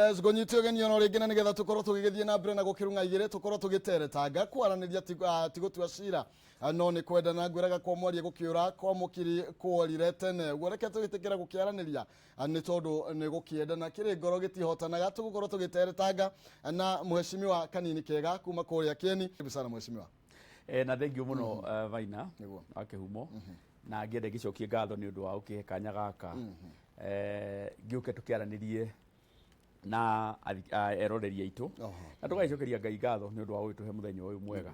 Yes, ngũnyite ũgeni ono rĩngĩ na nĩgetha tũkorwo tũgĩgĩthiĩ na mbere na gũkĩrung'a igĩrĩ, tũkorwo tũgĩteretanga kwaranĩria ti gũtua cira. No nĩ kwendana. Ngwĩraga kwa mwaria gũkĩũra kwa mũkiri kworire tene. Ũguo reke tũgĩtĩkĩra gũkĩaranĩria nĩ tondũ nĩ gũkĩendana kĩrĩ ngoro gĩtihotanaga. Tũgũkorwo tũgĩteretanga na mheshimiwa Kanini Kega kuma kũrĩa Kĩeni. Karibu sana mheshimiwa. Na thengio mũno Maina wa Kĩhumo, na ngĩende ngĩcokie ngatho nĩ ũndũ wa gũkĩhe kanya gaka ngĩũke tũkĩaranĩrie na eroreri aitũ, na tũgagĩcokeria Ngai ngatho nĩ ũndũ wa gũgĩtũhe mũthenya ũyũ mwega,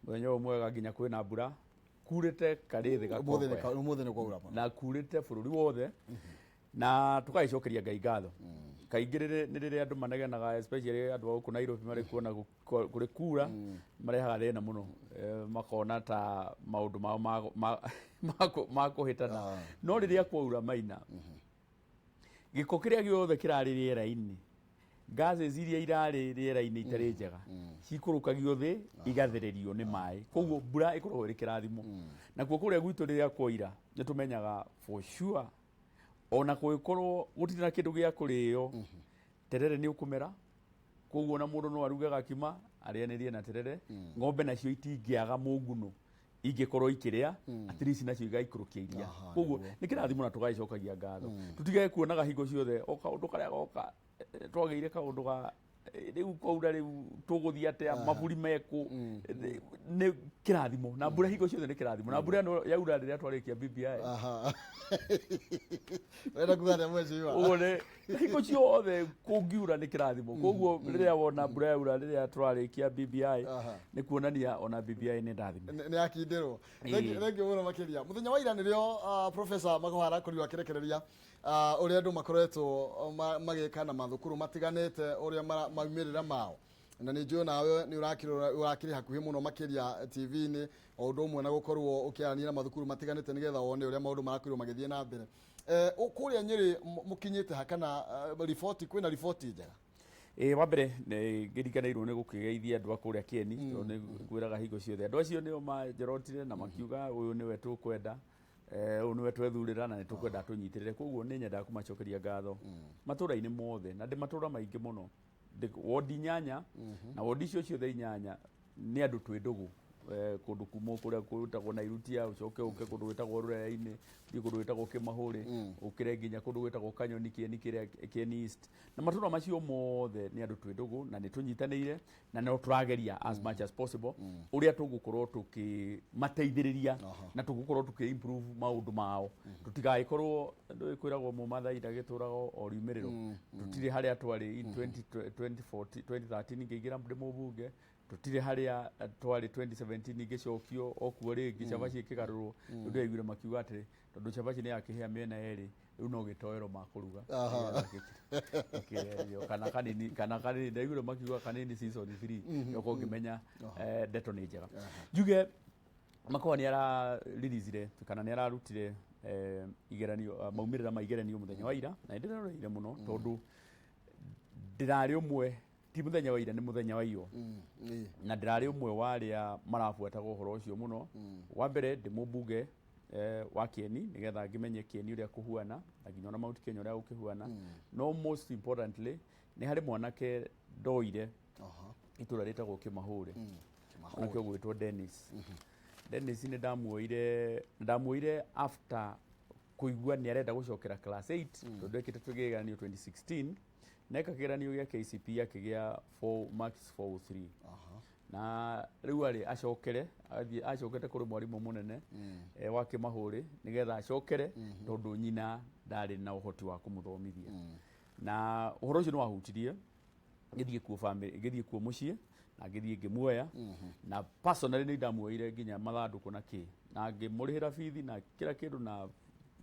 mũthenya ũyũ mwega nginya kwĩna mbura kurĩte karĩthĩ gakokoya. Ũmũthĩ nĩ kwaura mũno. Na kurĩte bũrũri wothe, na tũgagĩcokeria Ngai ngatho. Kaingĩ nĩ rĩrĩa andũ manegenaga, especially andũ a gũkũ Nairobi, marĩ kuona kũrĩ kura marehaga thĩna mũno, makona ta maũndũ mao makũhĩtana. No rĩrĩa kwaura, Maina, gĩko kĩrĩa gĩothe kĩrarĩ rĩera-inĩ, gases iria irarĩ rĩera-inĩ itarĩ njega, cikũrũkagio thĩ igathererio nĩ maĩ. Koguo mbura ĩkoragwo ĩrĩ kĩrathimo. Nakuo kũrĩa gwitũ rĩrĩa kwaira nĩ tũmenyaga for sure ona kũngĩkorwo gũtirĩ na kĩndũ gĩa kũrĩo, terere nĩ ũkũmera. Koguo ona mũndũ no aruge gakima arĩanĩrie na terere. Ng'ombe nacio itingĩaga mũnguno ingĩkorwo ikĩrĩa, at least nacio igaikũrũkia iria. Koguo nĩ kĩrathimo na tũgagĩcokagia ngatho. Tũtigage kuonaga hingo ciothe o kaũndũ karĩa goka, twagĩire kaũndũ ga rĩu kwaura, rĩu tũgũthiĩ atĩa, maburi mekũ. Nĩ kĩrathimo, na mbura hingo ciothe nĩ kĩrathimo, na mbura ĩno yaura rĩrĩa twarĩkia BBI. Wenda kuga atĩa, mheshimiwa? Ũguo nĩ hingo ciothe kũngiura nĩ kĩrathimo. Koguo rĩrĩa wona mbura yaura rĩrĩa tũrarĩkia BBI, nĩ kuonania ona BBI nĩ ndathime. Nĩ akindĩrwo. Thengiũ mũno makĩria. Mũthenya wa ira nĩrĩo Professor Magoha arakorirwo akĩrekereria ũrĩa andũ makoretwo magĩka na mathukuru matiganĩte, ũrĩa maumĩrĩra mao, na nĩ njũĩ nawe nĩ ũrakĩrĩ hakuhĩ mũno makĩria TV-inĩ, o ũndũ ũmwe na gũkorwo ũkĩaranĩria na mathukuru matiganĩte nĩgetha wone ũrĩa maũndũ marakorirwo magĩthiĩ na mbere. Kũrĩa Nyĩrĩ mũkinyĩte ha, kana riboti, kwĩna riboti njega? Ĩ, wa mbere nĩ ngĩriganĩirwo nĩ gũkĩgeithia andũ a kũrĩa Kĩeni, tondũ nĩ ngwĩraga hingo ciothe andũ acio nĩo manjorotire na makiuga ũyũ nĩwe tũkwenda, ũyũ nĩwe twethurĩra na nĩ tũkwenda tũnyitĩrĩre. Koguo nĩ nyendaga kũmacokeria ngatho matũra-inĩ mothe, na ndĩ matũra maingĩ mũno, wodi 8, na wodi icio ciothe 8 nĩ andũ twĩ ndũgũ. Kũndũ kuma kũrĩa gwĩtagwo Nairutia, ũcoke ũke kũndũ gwĩtagwo Rũraya-inĩ, ũthiĩ kũndũ gwĩtagwo Kĩmahũrĩ, ũkĩre nginya kũndũ gwĩtagwo Kanyoni Kĩeni, kĩrĩa Kĩeni East, na matũra macio mothe nĩ andũ twĩ ndũgũ na nĩ tũnyitanĩire na no tũrageria as much as possible ũrĩa tũgũkorwo tũkĩmateithĩrĩria na tũgũkorwo tũkĩ improve maũndũ mao. Tũtigagĩkorwo ndũĩ kwĩragwo mũmathai ndagĩtũraga o riumĩrĩro. Tũtirĩ harĩa twarĩ in 20 2014 2013 ngĩingĩra ndĩ mũbunge, tũtirĩ harĩa twarĩ 2017 ngĩcokio o kuo rĩngĩ, cabaci ĩkĩgarũrwo. Rĩu ndĩraiguire makiuga atĩ tondũ cabaci nĩ yakĩhĩa mĩena yerĩ, rĩu no gĩtoero makũruga. Nĩgetha kana kanini, kana kanini, ndaiguire makiuga kanini season 3. Yoka ũngĩmenya ndeto nĩ njega. Njuge Makoha nĩ ara releasire kana nĩ ararutire igeranio, maumĩrĩra ma igeranio mũthenya wa ira, na nĩ ndĩreroreire mũno tondũ ndĩrarĩ ũmwe, ti mũthenya wa ira, nĩ mũthenya wa iyo, na ndĩrarĩ ũmwe wa arĩa marabuataga ũhoro ũcio mũno. Wa mbere ndĩ mũmbunge wa Kĩeni, nĩgetha ngĩmenye Kĩeni ũrĩa kũhuana na nginya ona Mount Kenya ũrĩa gũkĩhuana. No most importantly nĩ harĩ mwanake ndoire itũra rĩtagwo Kĩmahũrĩ, mwanake ũgwĩtwo Dennis. Dennis nĩ ndamuoire after kũigua nĩ arenda gũcokera class 8, tondũ ekĩte kĩgeranio 2016 na eka kĩgeranio gĩa KCPE akĩgĩa 4 marks 403, na rĩu arĩ acokere, athiĩ acokete kũrĩ mwarimũ mũnene wa Kĩmahũrĩ nĩgetha acokere, tondũ nyina ndarĩ na ũhoti wa kũmũthomithia. Na ũhoro ũcio nĩ wahutirie ngĩthiĩ kuo family, ngĩthiĩ kuo mũciĩ na ngĩthiĩ ngĩmuoya, na personally nĩ ndamuoire nginya mathandũkũ na kĩ, na ngĩmũrĩhĩra bithi na kila kĩndũ na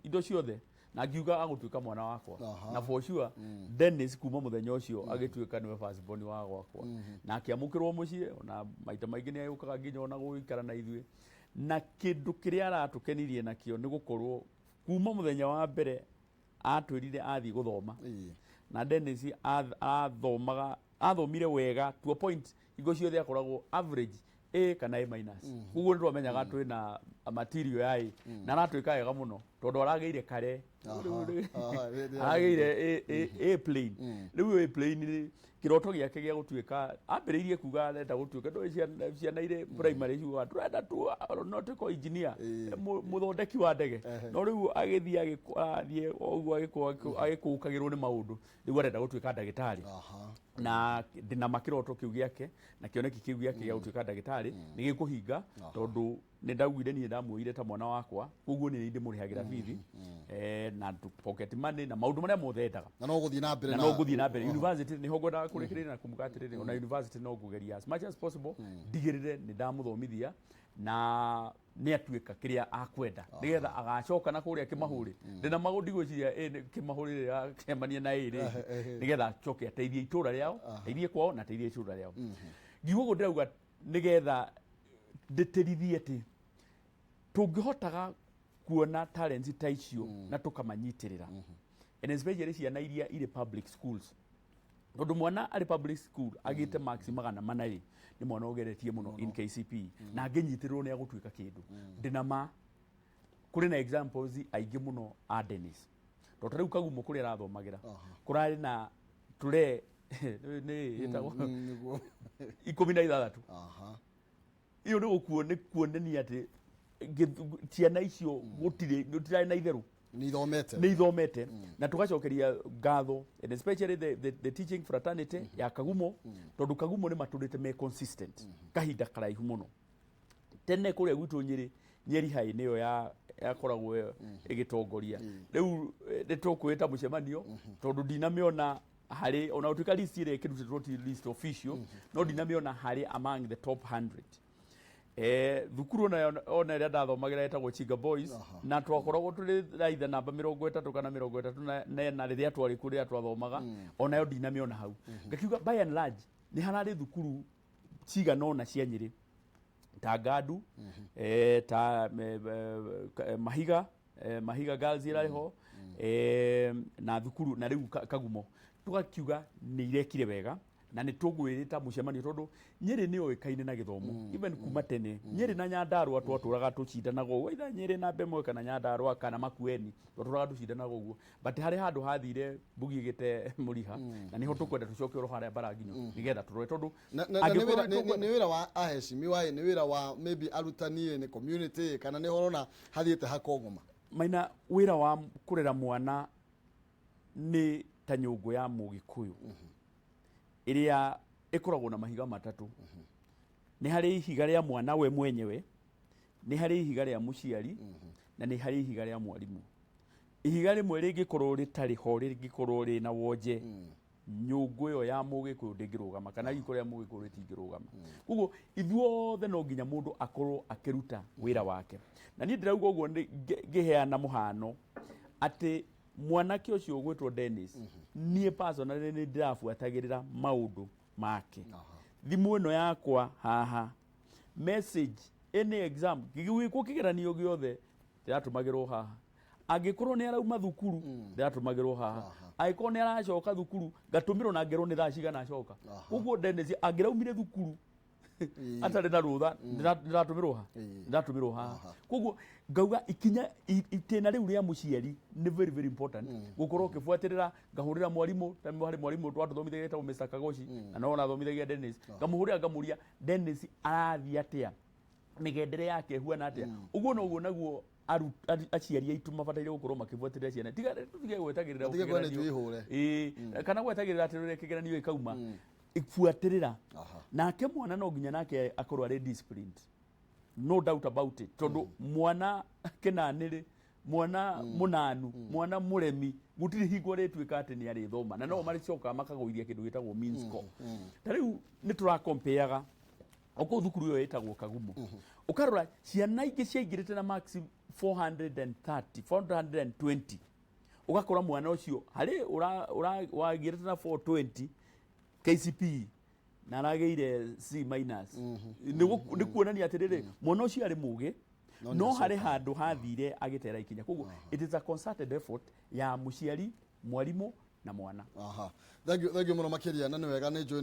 indo ciothe, na ngiuga agũtuĩka mwana wakwa. Na for sure Dennis kuma mũthenya ũcio agĩtuĩka nĩwe first born wa gwakwa, na akĩamũkĩrwo mũciĩ, ona maita maingĩ nĩ agĩũkaga nginya ona gũikara na ithuĩ. Na kĩndũ kĩrĩa aratũkenirie nakĩo nĩ gũkorwo kuma mũthenya wa mbere atwĩrire athiĩ gũthoma, na Dennis athomaga, athomire wega to a point hingo ciothe akoragwo average A kana A minus. Koguo nĩ twamenyaga twĩna material ya A, na aratwĩka wega mũno. Tondũ aragĩire kare. Aha, Aragĩire A plain. Rĩu A plain rĩ, kĩroto gĩake gĩa gũtuĩka, ambĩrĩirie kuga arenda gũtuĩka, ndũĩ ciana irĩ primary ciugaga tũrenda tu aeronautical engineer, mũthondeki wa ndege. No rĩu agĩthiĩ agĩthiĩ o ũguo agĩkũkagĩrwo nĩ maũndũ, rĩu arenda gũtuĩka ndagĩtarĩ. Na ndĩna ma kĩroto kĩu gĩake na kĩoneki kĩu gĩake gĩa gũtuĩka ndagĩtarĩ nĩ gĩkũhinga, tondũ nĩ ndaugire niĩ ndamuoire ta mwana wakwa, koguo nĩ ndĩmũrĩhagĩra bithi na pocket money na maũndũ marĩa mothe endaga. Na no gũthiĩ na mbere. Na no ngũthiĩ na mbere university, nĩho ngwendaga kũrĩkĩrĩria na kumuga atĩrĩrĩ, ona university no ngũgeria as much as possible ndigĩrĩre nĩ ndamũthomithia na nĩ atuĩka kĩrĩa akwenda, nĩgetha agacoka na kũrĩa kĩmahũrĩ. Ndĩna magũ ndigwĩciria kĩmahũrĩ rĩrĩa acemania na ĩ rĩngĩ, nĩgetha acoke ateithie itũra rĩao, ateithie kwao na ateithie itũra rĩao. Ngiuga ũguo ndĩrauga nĩgetha ndĩtĩrithie atĩ tũngĩhotaga kuona talents ta icio na tũkamanyitĩrĩra, and especially ciana iria irĩ public schools, tondũ mwana arĩ public school agĩte marks 400 rĩ, nĩ mwana ũgeretie mũno in KCPE na angĩnyitĩrĩrwo nĩ agũtuĩka kĩndũ. Ndĩna ma kũrĩ na examples aingĩ mũno a Dennis, tondũ ta rĩu Kagumo kũrĩa arathomagĩra kũrarĩ na tũre nĩ ĩtagwo Nĩguo. 16. Iyo nĩ gũkuo nĩ kuonania atĩ ciana icio gũtirĩ na itherũ. Nĩ ithomete. Nĩ ithomete, na tũgacokeria ngatho and especially the teaching fraternity ya Kagumo, tondũ Kagumo nĩ matũrĩte me consistent kahinda karaihu mũno. Tene kũrĩa gwitũ Nyĩrĩ, Nyeri High nĩyo yakoragwo ĩgĩtongoria. Rĩu nĩ tũkwĩta mũcemanio, tondũ ndinamĩona harĩ ona gũtuĩka list ĩrĩa ĩkĩrutĩtwo ti list official, no ndinamĩona harĩ among the top 100. Thukuru ona ĩrĩa ndathomagĩra ĩtagwo Chinga Boys, na twakoragwo tũrĩ raitha namba 30 kana 34 rĩrĩa twarĩ kuo, rĩrĩa twathomaga, onayo ndinamĩona hau. Ngakiuga by and large nĩ hararĩ thukuru cigana ũna cia Nyĩrĩ ta Ngadu, ta Mahiga, Mahiga Girls ĩrarĩ ho, na thukuru na rĩu Kagumo, tũgakiuga nĩ irekire wega na nĩ tũgwĩrĩta mũcemanio, tondũ Nyĩrĩ nĩ yoĩkaine na gĩthomo even kuma tene. Nyĩrĩ na Nyandarũa twatũraga tũcindanaga ũguo, either Nyĩrĩ namba ĩmwe kana Nyandarũa kana Makueni, twatũraga tũcindanaga ũguo, but harĩ handũ hathire mbugi ĩgĩte mũriha, na nĩho tũkwenda tũcoke oro harĩa Mbaranginyo nĩgetha tũrore, tondũ Na nĩ angĩkorwo wĩra nĩ tũkwenda- nĩ wĩra wa aheshimiwa ĩ, nĩ wĩra wa maybe arutani ĩ, nĩ community ĩ, kana nĩ ũrona hathiĩte hakongoma? Maina, wĩra wa kũrera mwana nĩ ta nyũngũ ya Mũgĩkũyũ ĩrĩa ĩkoragwo na mahiga matatũ. Nĩ harĩ ihiga rĩa mwana we mwenyewe, nĩ harĩ ihiga rĩa mũciari, na nĩ harĩ ihiga rĩa mwarimũ. Ihiga rĩmwe rĩngĩkorwo rĩtarĩ ho, rĩngĩkorwo rĩna wonje, nyũngũ ĩyo ya Mũgĩkũyũ ndĩngĩrũgama, kana riko rĩa Mũgĩkũyũ rĩtingĩrũgama. Koguo ithuothe no nginya mũndũ akorwo akĩruta wĩra wake. Na niĩ ndĩrauga ũguo ngĩheana mũhano atĩ mwanake ũcio ũgwĩtwo Dennis, niĩ personally nĩ ndĩrabuatagĩrĩra maũndũ make. Thimũ ĩno yakwa haha, message, any exam gĩgwĩkwo, kĩgeranio gĩothe ndĩratũmagĩrwo haha. Angĩkorwo nĩ arauma thukuru, ndĩratũmagĩrwo haha. Angĩkorwo nĩ aracoka thukuru, ngatũmĩrwo na ngerwo nĩ thaa cigana acoka. Koguo Dennis angĩraumire thukuru atarĩ na rũtha, ndĩratũmĩrwo ha, ndĩratũmĩrwo haha. Koguo ngauga ikinya itĩna rĩu rĩa mũciari nĩ very very important gũkorwo ũkĩbuatĩrĩra. Ngahũrĩra mwarimũ, ta harĩ mwarimũ twatũthomithagia etagwo Mr. Kagoshi, na no arathomithagia Dennis, ngamũhũrĩra ngamũria Dennis arathiĩ atĩa, mĩgendere yake ĩhuana atĩa. Ũguo noguo naguo aciari aitũ mabataire gũkorwo makĩbuatĩrĩra ciana. Tiga tũtige gwetagĩrĩra Matige kuona kĩgeranio. ithuĩ ihũre. Ĩĩ, kana gwetagĩrĩra atĩ rĩrĩa kĩgeranio gĩkauma, buatĩrĩra. Nake mwana no nginya nake akorwo arĩ disciplined, no doubt about it, tondũ mwana kĩnanĩrĩ, mwana mũnanu, mwana mũremi, gũtirĩ hingo arĩtuĩka atĩ nĩ arĩthoma, na no marĩcokaga makagũithia kĩndũ gĩtagwo mean score. Ta rĩu nĩ tũrakompeaga o kũu thukuru ĩyo ĩtagwo Kagumo, ũkarora ciana ingĩ ciaingĩrĩte na marks 430, 420, ũgakora mwana ũcio harĩ wagĩrĩte na 420 KCPE na aragĩire C minus. Nĩ kuonania atĩrĩrĩ, mwana ũcio arĩ mũgĩ, No no nĩ harĩ handũ hathire agĩtera ikinya. Koguo it is a concerted effort ya mũciari, mwarimũ na mwana. Aha, thank you, thank you mũno makĩria. Na nĩ wega, nĩ njũĩ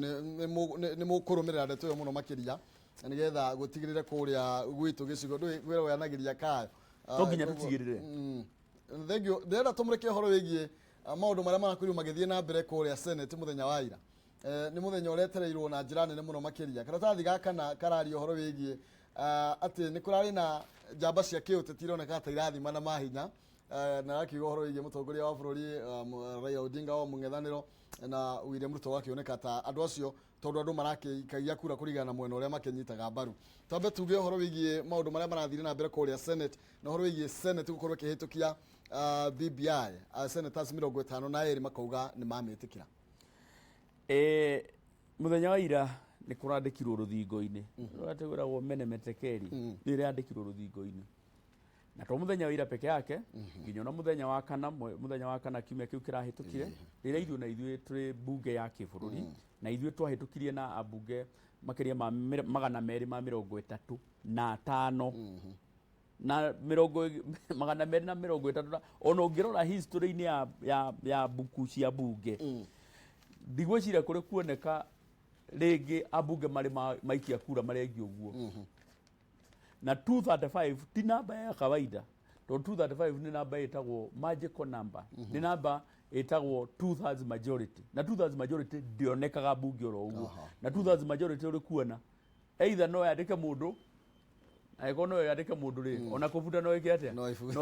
nĩ mũkũrũmĩrĩra ndeto ĩyo mũno makĩria nĩgetha gũtigĩrĩre kũrĩa gwitũ gĩcigo ndũĩ kwĩra wanagĩria kayo. No nginya Koguo- tũtigĩrĩre. Thank you. Ndĩrenda tũmũrĩke ũhoro wĩgiĩ maũndũ marĩa marakorirwo magĩthiĩ na mbere kũrĩa Senate mũthenya wa ira. Nĩ mũthenya ũretereirwo na njĩra nene mũno makĩria. Karatathi gaka na kararia ũhoro wĩgiĩ atĩ nĩ kũrarĩ na njamba cia kĩũteti ironeka ta irathimana mahinya, na arakiuga ũhoro wĩgiĩ mũtongoria wa bũrũri, Raila Odinga wa mũng'ethanĩro na William Ruto, gakĩoneka ta andũ acio tondũ andũ marakĩikagia kura kũringana na mwena ũrĩa makĩnyitaga mbaru. Twambe tuge ũhoro wĩgiĩ maũndũ marĩa marathire na mbere kũrĩa Senate na ũhoro wĩgiĩ Senate gũkorwo ĩkĩhĩtũkia BBI, senators 52 makauga nĩ mamĩtĩkĩra. Mũthenya wa ira nĩ kũrandĩkirwo rũthingo-inĩ rũrĩa gwĩragwo mene metekeri, nĩ rĩandĩkirwo rũthingo-inĩ, na to mũthenya wa ira peke yake, nginya ona mũthenya wa kana, mũthenya wa kana kiumia kĩu kĩrahĩtũkire, rĩrĩa ithuĩ na ithuĩ tũrĩ mbunge ya kĩbũrũri na ithuĩ twahĩtũkirie na ambunge makĩria ma 235 na 230 na ona ũngĩrora history-inĩ ya mbuku cia mbunge, ndigwĩciria kũrĩ kuoneka rĩngĩ ambunge marĩ maikia kura marĩ aingĩ ũguo. Na 235 ti namba ya kawaida, tondũ 235 nĩ namba ĩtagwo magical number, nĩ namba ĩtagwo 2/3 majority, na 2/3 majority ndĩonekaga mbunge oro ũguo. Na 2/3 majority ũrĩ kuona either no yandĩke mũndũ, angĩkorwo no yandĩke mũndũ rĩ, ona kũbuta no ĩke atĩa? No ĩbute.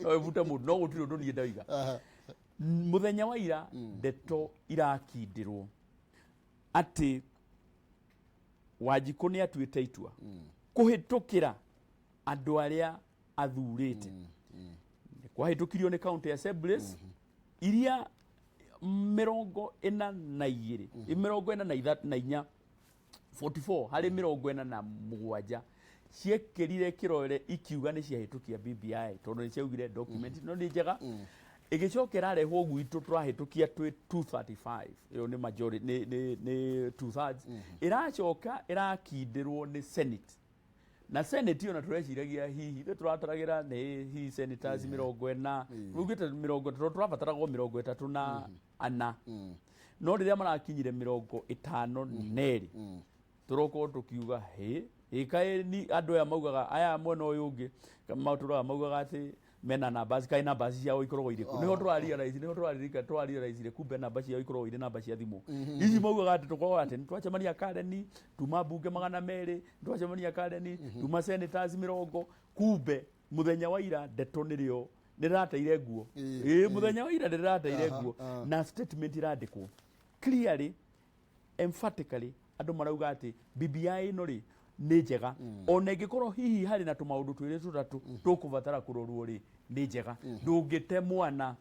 No ĩbute mũndũ, no gũtirĩ ũndũ niĩ ndoiga. Mũthenya wa ira ndeto irakindĩrwo atĩ Wanjikũ nĩ atuĩte itua kũhĩtũkĩra andũ arĩa athurĩte. Nĩ kwahĩtũkirio nĩ county assemblies iria 42, 44, 44 harĩ 47 ciekĩrire kĩrore ikiuga nĩ ciahĩtũkia BBI, tondũ nĩ ciaugire document ĩno nĩ njega. Ĩgĩcoka ĩrarehwo gwitũ, tũrahĩtũkia twĩ 235, ĩyo nĩ majority, nĩ 2/3. Ĩracoka ĩrakindĩrwo nĩ Senate, na Senate ona tũreciragia hihi ithuĩ tũrataragĩra nĩ hihi senators 40, rĩu 30, tũrabataragwo 34, no rĩrĩa marakinyire 52 tũrokorwo tũkiuga hĩ ĩkaĩ ni andũ aya maugaga aya mwena ũyũ ũngĩ matũraga maugaga atĩ mena namba, kaĩ namba ciao ikoragwo irĩkũ? Nĩho tũrarealize, nĩho tũraririka tũrarealize kumbe namba ciao ikoragwo irĩ namba cia thimũ ici maugaga atĩ tũkoragwo atĩ nĩtwacemania Karen tuma mbunge 200, nĩtwacemania Karen tuma senators 20. Kumbe mũthenya wa ira ndeto nĩrĩo nĩrĩrateire nguo. Ĩĩ, mũthenya wa ira nĩrĩrateire nguo na statement irandĩkwo clearly, emphatically, andũ marauga atĩ BBI ĩno rĩ nĩ njega, ona ĩngĩkorwo hihi harĩ na tũmaũndũ twĩrĩ tũtatũ tũkũbatara kũrorwo rĩ, nĩ njega. Ndũngĩte mwana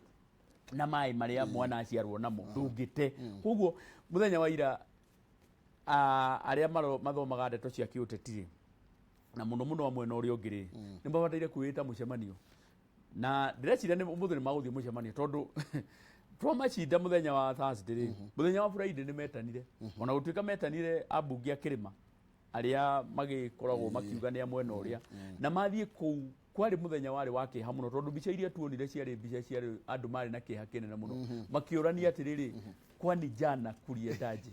na maĩ marĩa mwana aciarwo namo, ndũngĩte. Koguo mũthenya wa ira arĩa mathomaga ndeto cia kĩũteti rĩ, na mũno mũno a mwena ũrĩa ũngĩ rĩ, nĩ mabataire kwĩĩta mũcemanio, na ndĩreciria nĩ ũmũthĩ nĩ magũthiĩ mũcemanio, tondũ twamacinda mũthenya wa Thursday rĩ, mũthenya wa Friday nĩ metanire, ona gũtuĩka metanire ambunge a kĩrĩma arĩa magĩkoragwo makiuga nĩ a mwena ũrĩa, na mathiĩ kũu kwarĩ mũthenya warĩ wa kĩeha mũno, tondũ mbica iria tuonire ciarĩ mbica ciarĩ andũ marĩ na kĩeha kĩnene mũno, makĩũrania atĩrĩrĩ, kwani jana kuliendaje?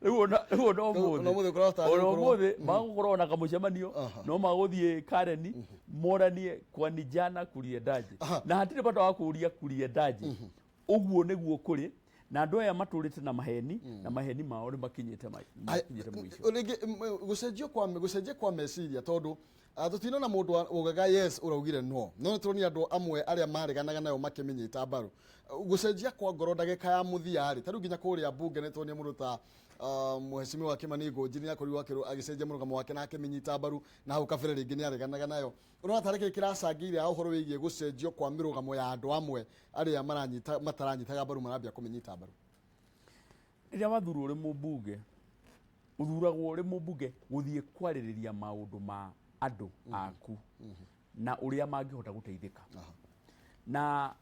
Rĩu ona Ona ũmũthĩ kũrahota ona gũkorwo- ũmũthĩ magũkorwo na kamũcemanio, no magũthiĩ Kareni moranie kwani jana kuliendaje, na hatirĩ bata wa kũũria kuliendaje. Ũguo nĩguo kũrĩ na andũ aya matũrĩte na maheni, na maheni mao nĩ makinyĩte makinyĩte mũico. Rĩngĩ gũcenjia kwa meciria, tondũ tũtinona mũndũ ugaga yes ũraugire no, no nĩ tũronire andũ amwe arĩa mareganaga nayo makĩmĩnyita mbaru. Gũcenjia kwa ngoro ndagĩka ya mũthia rĩ, ta rĩu nginya kũrĩa mbunge nĩ tuonire mũndũ ta Mheshimiwa Kimani Ngunjiri nĩ akorirwo agĩcenjia mũrũgamo wake na akĩmĩnyita mbaru, na hau kabere rĩngĩ nĩ areganaga nayo. Ũrona tarĩ kĩĩ kĩracangĩire ũhoro wĩgiĩ gũcenjio kwa mĩrũgamo ya andũ amwe arĩa maranyita mataranyitaga mbaru marambia kũmĩnyita mbaru? Rĩrĩa wathurwo ũrĩ mũmbunge, ũthuragwo ũrĩ mũmbunge gũthiĩ kwarĩrĩria maũndũ ma andũ aku na ũrĩa mangĩhota gũteithĩka. Na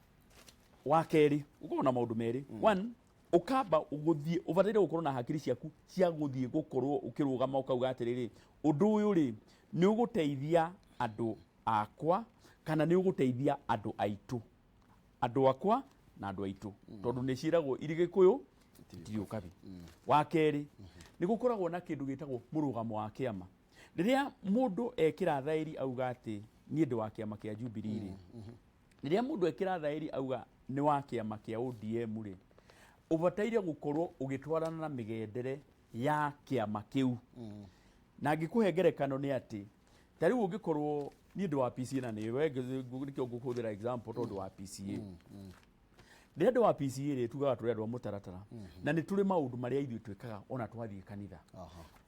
wa kerĩ, ũkorwo na maũndũ merĩ. One, ũkamba gũthiĩ ũbataire gũkorwo na hakiri ciaku cia gũthiĩ gũkorwo ũkĩrũgama ũkauga atĩrĩrĩ, ũndũ ũyũ rĩ nĩ ũgũteithia andũ akwa kana nĩ ũgũteithia andũ aitũ, andũ akwa na andũ aitũ, tondũ nĩ ciĩragwo irĩ Gĩkũyũ itirĩ ũkabi. Wa kerĩ, nĩ gũkoragwo na kĩndũ gĩtagwo mũrũgamo wa kĩama. Rĩrĩa mũndũ ekĩra thaĩri auga atĩ Niĩ ndĩ wa kĩama kĩa Jubilee rĩ, rĩrĩa mũndũ ekĩra thaĩri auga nĩ wa kĩama kĩa ODM rĩ, ũbataire gũkorwo ũgĩtwarana na mĩgendere ya kĩama kĩu. Na ngĩkũhe ngerekano nĩ atĩ ta rĩu ũngĩkorwo niĩ ndĩ wa PCA, na nĩwe nĩkĩo ngũkũhũthĩra example tondũ wa PCA, rĩrĩa ndĩ wa PCA rĩ, tugaga tũrĩ andũ a mũtaratara na nĩ tũrĩ maũndũ marĩa ithuĩ twĩkaga ona twathiĩ kanitha.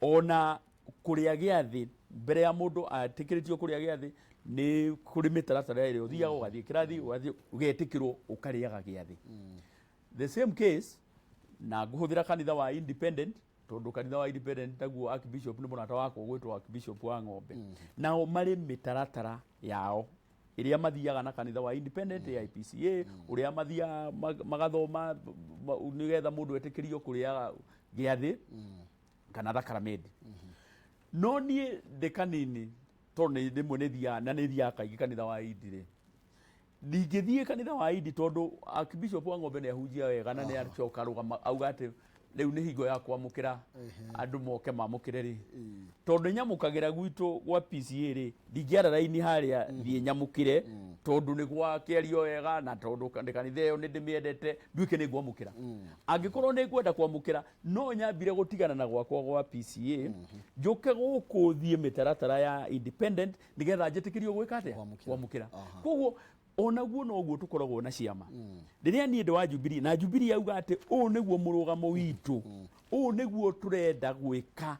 Ona kũrĩa gĩathĩ, mbere ya mũndũ atĩkĩrĩtio kũrĩa gĩathĩ nĩ kũrĩ mĩtaratara ĩrĩa ũthiaga ũgathiĩ kĩrathi, ũgathiĩ ũgetĩkĩrwo ũkarĩaga gĩathĩ. The same case na ngũhũthĩra kanitha wa Independent, tondũ kanitha wa Independent naguo Archbishop nĩ mũrata wakwa ũgwĩtwo Archbishop wa Ng'ombe. Nao marĩ mĩtaratara yao ĩrĩa mathiaga na kanitha wa Independent, AIPCA, ũrĩa mathiaga magathoma nĩgetha mũndũ etĩkĩrio kũrĩaga gĩathĩ kana thakaramende. No niĩ ndĩ kanini, tondũ nĩ rĩmwe nĩ thiaga na nĩ thiaga kaingĩ kanitha wa Indi rĩ, ndingĩthiĩ kanitha wa Indi tondũ Archbishop wa Ng'ombe nĩ ahunjia wega na nĩ acoka arũgama auga atĩ rĩu nĩ hingo ya kwamũkĩra andũ moke mamũkĩre rĩ, tondũ nyamũkagĩra gwitũ gwa PCA rĩ, ndingĩara raini harĩa thiĩ nyamũkĩre tondũ nĩ gwakĩario wega na tondũ kanitha ĩyo nĩ ndĩmĩendete, nduĩke nĩ ngwamũkĩra. Angĩkorwo nĩ ngwenda kwamũkĩra, no nyambire gũtigana na gwakwa gwa PCA, njũke gũkũ thiĩ mĩtaratara ya Independent nĩgetha njĩtĩkĩrio gwĩka atĩa? Kwamũkĩra. Kwamũkĩra. Koguo onaguo noguo tũkoragwo na ciama. Rĩrĩa niĩ ndĩ wa Jubilee na Jubilee yauga atĩ ũũ nĩguo mũrũgamo witũ, ũũ nĩguo tũrenda gwĩka,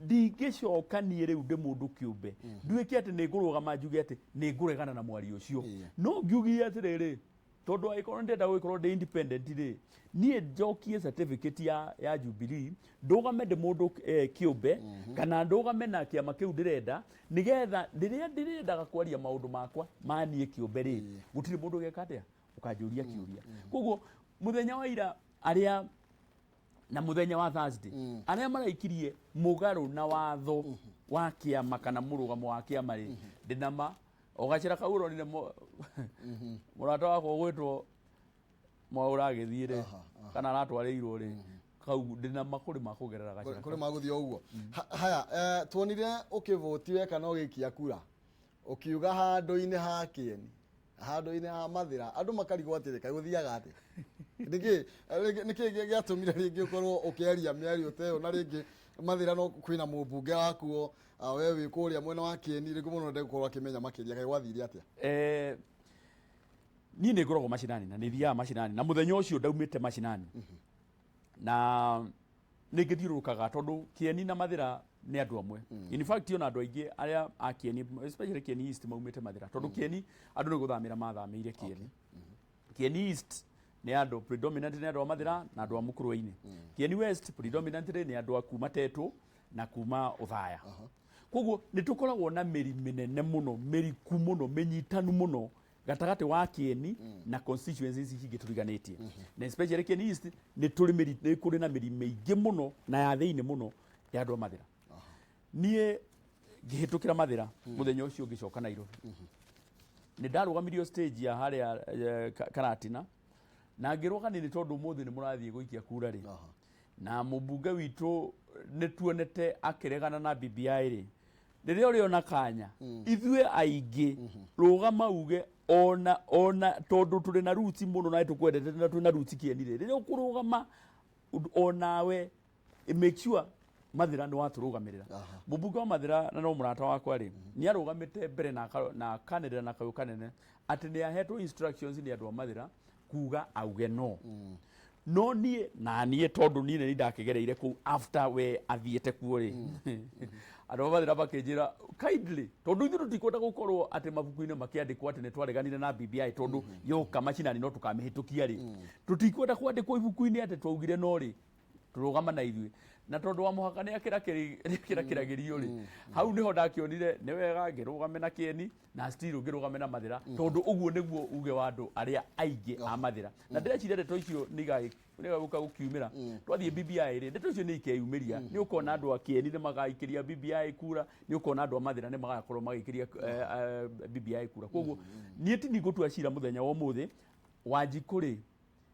ndingĩcoka niĩ rĩu ndĩ mũndũ kĩũmbe nduĩke atĩ nĩ ngũrũgama njuge atĩ nĩ ngũregana na mwario ũcio. No ngiugire atĩrĩrĩ, tondũ angĩkorwo ndĩrenda gũgĩkorwo ndĩ independent rĩ, niĩ njokie certificate ya Jubilee, ndũgame ndĩ mũndũ kĩũmbe kana ndũgame na kĩama kĩu ndĩrenda, nĩgetha rĩrĩa ndĩrendaga kwaria maũndũ makwa ma niĩ kĩũmbe rĩ, gũtirĩ mũndũ ũgeka atĩa ũkanjũria kĩũria. Koguo mũthenya wa ira arĩa na mũthenya wa Thursday arĩa maraikirie mũgarũ na watho wa kĩama kana mũrũgamo wa kĩama rĩ, ndĩnama o gacĩra kau ũronire mũrata wakwa ũgwĩtwo Mwaũra agĩthiĩ rĩ, kana aratwarĩirwo rĩ, kau ndĩnama kũrĩ makũgerera gacĩra. Kũrĩ magũthiĩ o ũguo. Haya, tuonire ũkĩvũti weka na ũgĩikia kura ũkiuga handũ-inĩ ha Kĩeni, handũ-inĩ ha Mathĩra, andũ makarigwo atĩrĩ, kaĩ gũthiaga atĩa? Nĩkĩ gĩatũmire rĩngĩ ũkorwo ũkĩaria mĩario ta ĩyo, na rĩngĩ Mathĩra no kwĩna mũmbunge wakuo, we wĩ kũrĩa mwena wa Kĩeni, rĩngĩ mũno ndegũkorwo akĩmenya makĩria, kaĩ gwathire atĩa? Niĩ nĩ ngoragwo macinani na nĩ thiaga macinani, na mũthenya ũcio ndaumĩte macinani na nĩ ngĩthiũrũrũkaga tondũ Kĩeni na Mathĩra nĩ andũ amwe. In fact, ona andũ aingĩ arĩa a Kĩeni, especially Kĩeni East, maumĩte Mathĩra, tondũ Kĩeni andũ nĩ gũthamĩra mathamĩire Kĩeni. Kĩeni East nĩ andũ predominantly nĩ andũ a Mathĩra na andũ a Mũkũrwe-inĩ. Kĩeni West predominantly nĩ andũ a kuma Tetũ na kuma Ũthaya. Koguo nĩ tũkoragwo na mĩri mĩnene mũno, mĩriku mũno, mĩnyitanu mũno gatagatĩ wa Kĩeni na constituencies ici ingĩ tũriganĩtie, na especially Kĩeni East nĩ tũrĩ mĩri, nĩ kũrĩ na mĩri mĩingĩ mũno na ya thĩinĩ mũno ya andũ a Mathĩra. Niĩ ngĩhĩtũkĩra Mathĩra mũthenya ũcio ngĩcoka Nairobi, nĩ ndarũgamirio stage ya harĩa Karatina na ngĩrwo kanini, tondũ ũmũthĩ nĩ mũrathiĩ gũikia kura rĩ, na mũmbunge witũ nĩ tuonete akĩregana na BBI rĩ, rĩrĩa ũrĩona kanya ithuĩ aingĩ rũgama uge ona tondũ tũrĩ na roots mũno na tũkwendete na twĩna roots Kĩeni rĩ, rĩrĩa ũkũrũgama onawe make sure Mathĩra nĩ watũrũgamĩrĩra. Mũmbunge wa Mathĩra na no mũrata wakwa rĩ, nĩ arũgamĩte mbere na akanĩrĩra na kayũ kanene atĩ nĩ ahetwo instructions nĩ andũ a Mathĩra kuga auge no. No niĩ na niĩ tondũ niĩ nĩ ndakĩgereire kũu after we athiĩte kuo rĩ, andũ a Mathĩra makĩnjĩra kindly, tondũ ithuĩ tũtikwenda gũkorwo atĩ mabuku-inĩ makĩandĩkwo atĩ nĩ twareganire na BBI, tondũ yoka macinani no tũkamĩhĩtũkia rĩ, tũtikwenda kwandĩkwo ibuku-inĩ atĩ twaugire no rĩ, tũrũgama na ithuĩ na tondũ wa mũhaka nĩ akĩrakĩragĩrio rĩ, hau nĩho ndakĩonire nĩ wega ngĩrũgame na Kĩeni na still ngĩrũgame na Mathĩra, tondũ ũguo nĩguo uge wa andũ arĩa aingĩ a Mathĩra. Na ndĩreciria ndeto icio nĩ igagũka gũkiumĩra twathiĩ BBI rĩ, ndeto icio nĩ ikeyumĩria. Nĩ ũkona andũ a Kĩeni nĩ magaikĩria BBI kura, nĩ ũkona andũ a Mathĩra nĩ magakorwo magĩikĩria BBI kura. Koguo niĩ ti ngũtua cira mũthenya wa ũmũthĩ. Wanjikũ rĩ,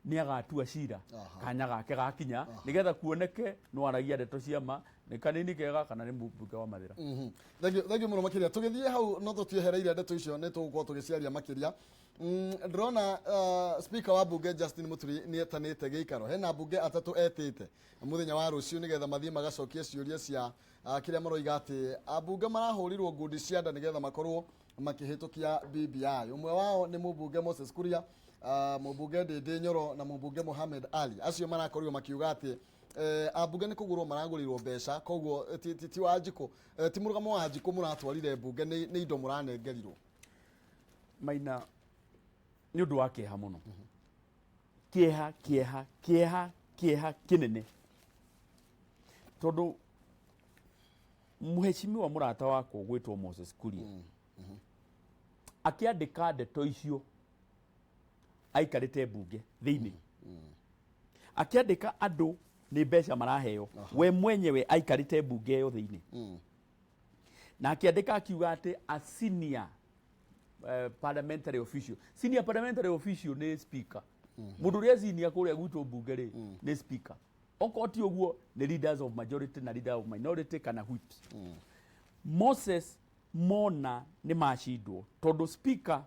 Nĩ agatua cira kanya gake gakinya, nĩgetha kuoneke no aragia ndeto cia ma, nĩ kanini kega kana nĩ mũmbunge wa mathĩra. Thank you mũno makĩria. Tũgĩthiĩ hau no tũtiehereire ndeto icio, nĩ tũgũkorwo tũgĩciaria makĩria. Ndĩrona speaker wa mbunge Justin Muturi nĩ etanĩte gĩikaro, hena mbunge atatũ etĩte mũthenya wa rũciũ nĩgetha mathiĩ magacokie ciũria cia kĩrĩa maroiga atĩ ambunge marahũrirwo ngundi cia nda nĩgetha makorwo makĩhĩtũkia BBI. Ũmwe wao nĩ mũmbunge Moses Kuria, mũmbunge Ndĩndĩ Nyoro na mũmbunge Mohamed Ali. Acio marakorirwo makiuga atĩ ambunge nĩ kũgũrwo maragũrĩrwo mbeca, koguo ti Wanjikũ, ti mũrũgamo wa Wanjikũ mũratwarire mbunge, nĩ indo mũranengerirwo. Maina, nĩ ũndũ wa kĩeha mũno, kĩeha, kĩeha, kĩeha, kĩeha kĩnene, tondũ mũhecimiwa mũrata wakwa gwĩtwo Moses Kuria akĩandĩka ndeto icio aikarĩte mbunge thĩinĩ, akĩandĩka andũ nĩ mbeca maraheo, we mwenyewe aikarĩte mbunge ĩyo thĩinĩ, na akĩandĩka akiuga atĩ a senior parliamentary official, senior parliamentary official nĩ speaker. Mũndũ ũrĩa senior kũrĩa gwitũ mbunge rĩ, nĩ speaker. Okorwo ti ũguo, nĩ leaders of majority na leader of minority kana whips. Moses mona nĩ macindwo, tondũ speaker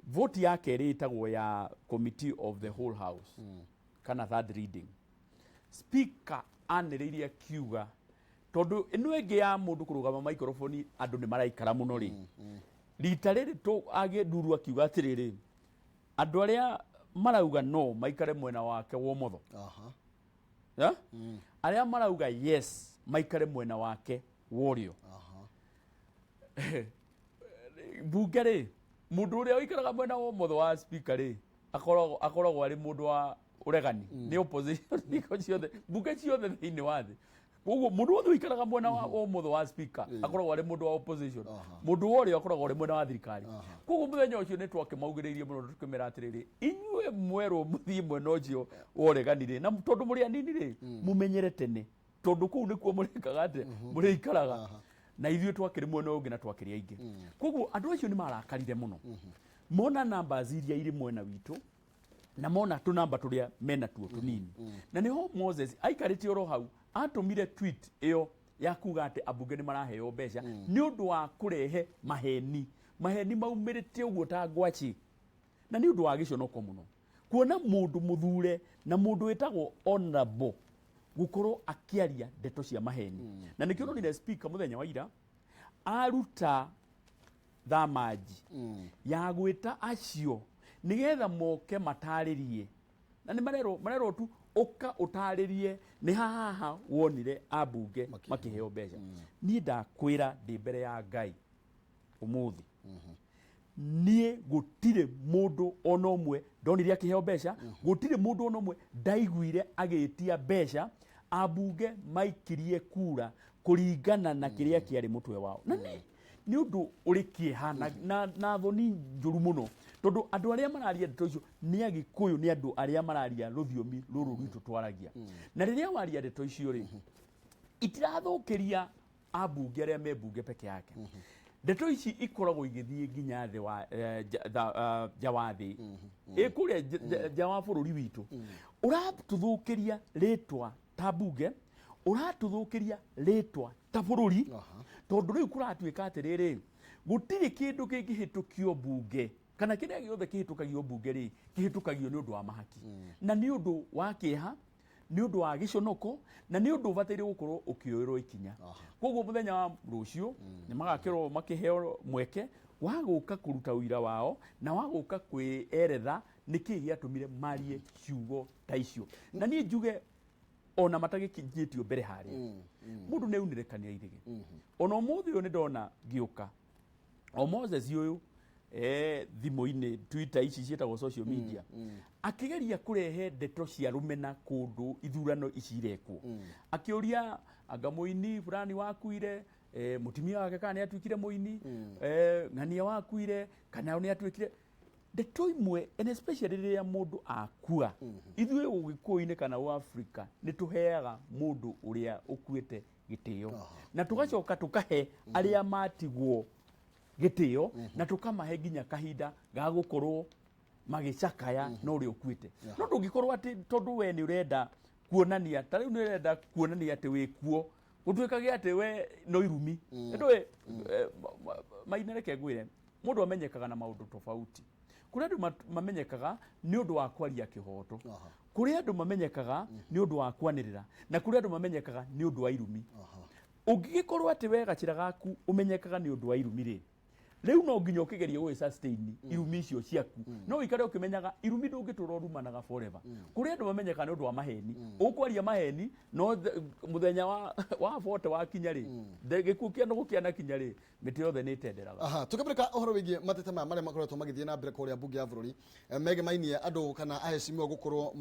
vote ya kerĩ ĩtagwo ya committee of the whole house kana third reading. Speaker anĩrĩirie akiuga, tondũ ĩno ĩngĩ ya mũndũ kũrũgama microphone andũ nĩ maraikara mũno rĩ, rita rĩrĩ agĩnduru akiuga atĩrĩrĩ, andũ arĩa marauga no maikare mwena wake wa ũmotho, yeah? Arĩa marauga yes maikare mwena wake wa ũrĩo. Mbunge rĩ, mũndũ ũrĩa ũikaraga mwena wa ũmotho wa speaker rĩ, akoragwo arĩ mũndũ wa ũregani, nĩ opposition hingo ciothe, mbunge ciothe thĩinĩ wa thĩ. Koguo mũndũ wothe ũikaraga mwena wa ũmotho wa speaker akoragwo arĩ mũndũ wa opposition. Mũndũ wa ũrĩo akoragwo arĩ mwena wa thirikari. Koguo mũthenya ũcio nĩ twakĩmaugĩrĩirie mũno, tũkĩmera atĩrĩrĩ, inyuĩ mwerwo mũthiĩ mwena ũcio wa ũregani rĩ, na tondũ mũrĩ anini rĩ, mũmenyere tene, tondũ kũu nĩkuo mũrĩkaga atĩa, mũrĩikaraga, na ithuĩ twakĩrĩ mwena ũyũ ũngĩ na twakĩrĩ aingĩ. Koguo andũ acio nĩ marakarire mũno mona numbers iria irĩ mwena witũ na mona tũnamba tũrĩa mena tuo tũnini. Na nĩho Moses aikarĩte oro hau atũmire tweet ĩyo ya kuga atĩ ambunge nĩ maraheo mbeca nĩ ũndũ wa kũrehe maheni, maheni maumĩrĩte ũguo ta ngwaci. Na nĩ ũndũ wa gĩconoko mũno kuona mũndũ mũthure na mũndũ wĩtagwo honorable gũkorwo akĩaria ndeto cia maheni. Na nĩkĩo ũronire speaker mũthenya wa ira aruta thamaji ya gwĩta acio nĩgetha moke matarĩrie, na nĩ marerwo tu ũka ũtarĩrie nĩ hahaha wonire ambunge makĩheo mbeca. Niĩ ndakwĩra ndĩ mbere ya Ngai ũmũthĩ, niĩ gũtirĩ mũndũ ona ũmwe ndonire akĩheo mbeca, gũtirĩ mũndũ ona ũmwe ndaiguire agĩtia mbeca. Ambunge maikirie kura kũringana na kĩrĩa kĩarĩ mũtwe wao, na nĩ ũndũ ũrĩ kĩeha na thoni njũru mũno, tondũ andũ arĩa mararia ndeto icio nĩ Agĩkũyũ, nĩ andũ arĩa mararia rũthiomi rũrũ rwitũ twaragia. Na rĩrĩa waria ndeto icio rĩ, itirathũkĩria ambunge arĩa me mbunge peke yake. Ndeto ici ikoragwo igĩthiĩ nginya thĩ wa nja wa thĩ, ĩ kũrĩa nja wa bũrũri witũ. Ũratũthũkĩria rĩtwa ta mbunge, ũratũthũkĩria rĩtwa ta bũrũri, tondũ rĩu kũratuĩka atĩrĩrĩ, gũtirĩ kĩndũ kĩngĩhĩtũkio mbunge, kana kĩrĩa gĩothe kĩhĩtũkagio mbunge rĩ, kĩhĩtũkagio nĩ ũndũ wa mahaki. Na nĩ ũndũ wa kĩeha, nĩ ũndũ wa gĩconoko, na nĩ ũndũ ũbataire gũkorwo ũkĩoerwo ikinya. Koguo mũthenya wa rũciũ nĩ magakĩrwo makĩheo mweke wa gũka kũruta ũira wao na wa gũka kwĩeretha nĩkĩ gĩatũmire marie ciugo ta icio. Na niĩ njuge ona matagĩkinyĩtio mbere harĩa, mũndũ nĩ aunĩrĩkania ithĩgĩ. Ona ũmũthĩ ũyũ nĩ ndona ngĩũka o Moses ũyũ thimũ-inĩ, Twitter ici ciĩtagwo social media, akĩgeria kũrehe ndeto cia rũmena kũndũ ithurano ici irekwo, akĩũria anga mũini fulani wakuire, mũtumia wake kana nĩ atuĩkire mũini, ng'ania wakuire kana nĩ atuĩkire. Ndeto imwe, and especially rĩrĩa mũndũ akua, ithuĩ Ũgĩkũyũ-inĩ kana Ũafrika nĩ tũheaga mũndũ ũrĩa ũkuĩte gĩtĩo, na tũgacoka tũkahe arĩa matigwo gĩtĩo, na tũkamahe nginya kahinda ga gũkorwo Magĩcakaya na ũrĩa ũkuĩte, no ndũngĩkorwo atĩ tondũ we nĩ ũrenda kuonania, ta rĩu nĩ ũrenda kuonania atĩ wĩ kuo, gũtuĩkage atĩ we no irumi. Ndũĩ Maina, reke ngwĩre, mũndũ amenyekaga na maũndũ tofauti. Kũrĩ andũ mamenyekaga nĩ ũndũ wa kwaria kĩhoto, kũrĩ andũ mamenyekaga nĩ ũndũ wa kwanĩrĩra, na kũrĩ andũ mamenyekaga nĩ ũndũ wa irumi. Ũngĩgĩkorwo atĩ we gacĩra gaku ũmenyekaga nĩ ũndũ wa irumi rĩ, rĩu no nginya ũkĩgerie gũgĩ sustain irumi icio ciaku. No ũikare ũkĩmenyaga irumi, ndũngĩtũra ũrumanaga forever. Kũrĩ andũ mamenyekaga nĩ ũndũ wa maheni. Ũkwaria maheni, no mũthenya wa 40 wakinya rĩ, gĩkuũ kĩa nũgũ kĩanakinya rĩ, mĩtĩ yothe nĩ ĩtenderaga. Aha, tukĩmũrĩka ũhoro wĩgiĩ mateta maya marĩa makoretwo magĩthiĩ na mbere kũrĩa mbunge ya bũrũri, megemainie andũ kana aheshimiwa gũkorwo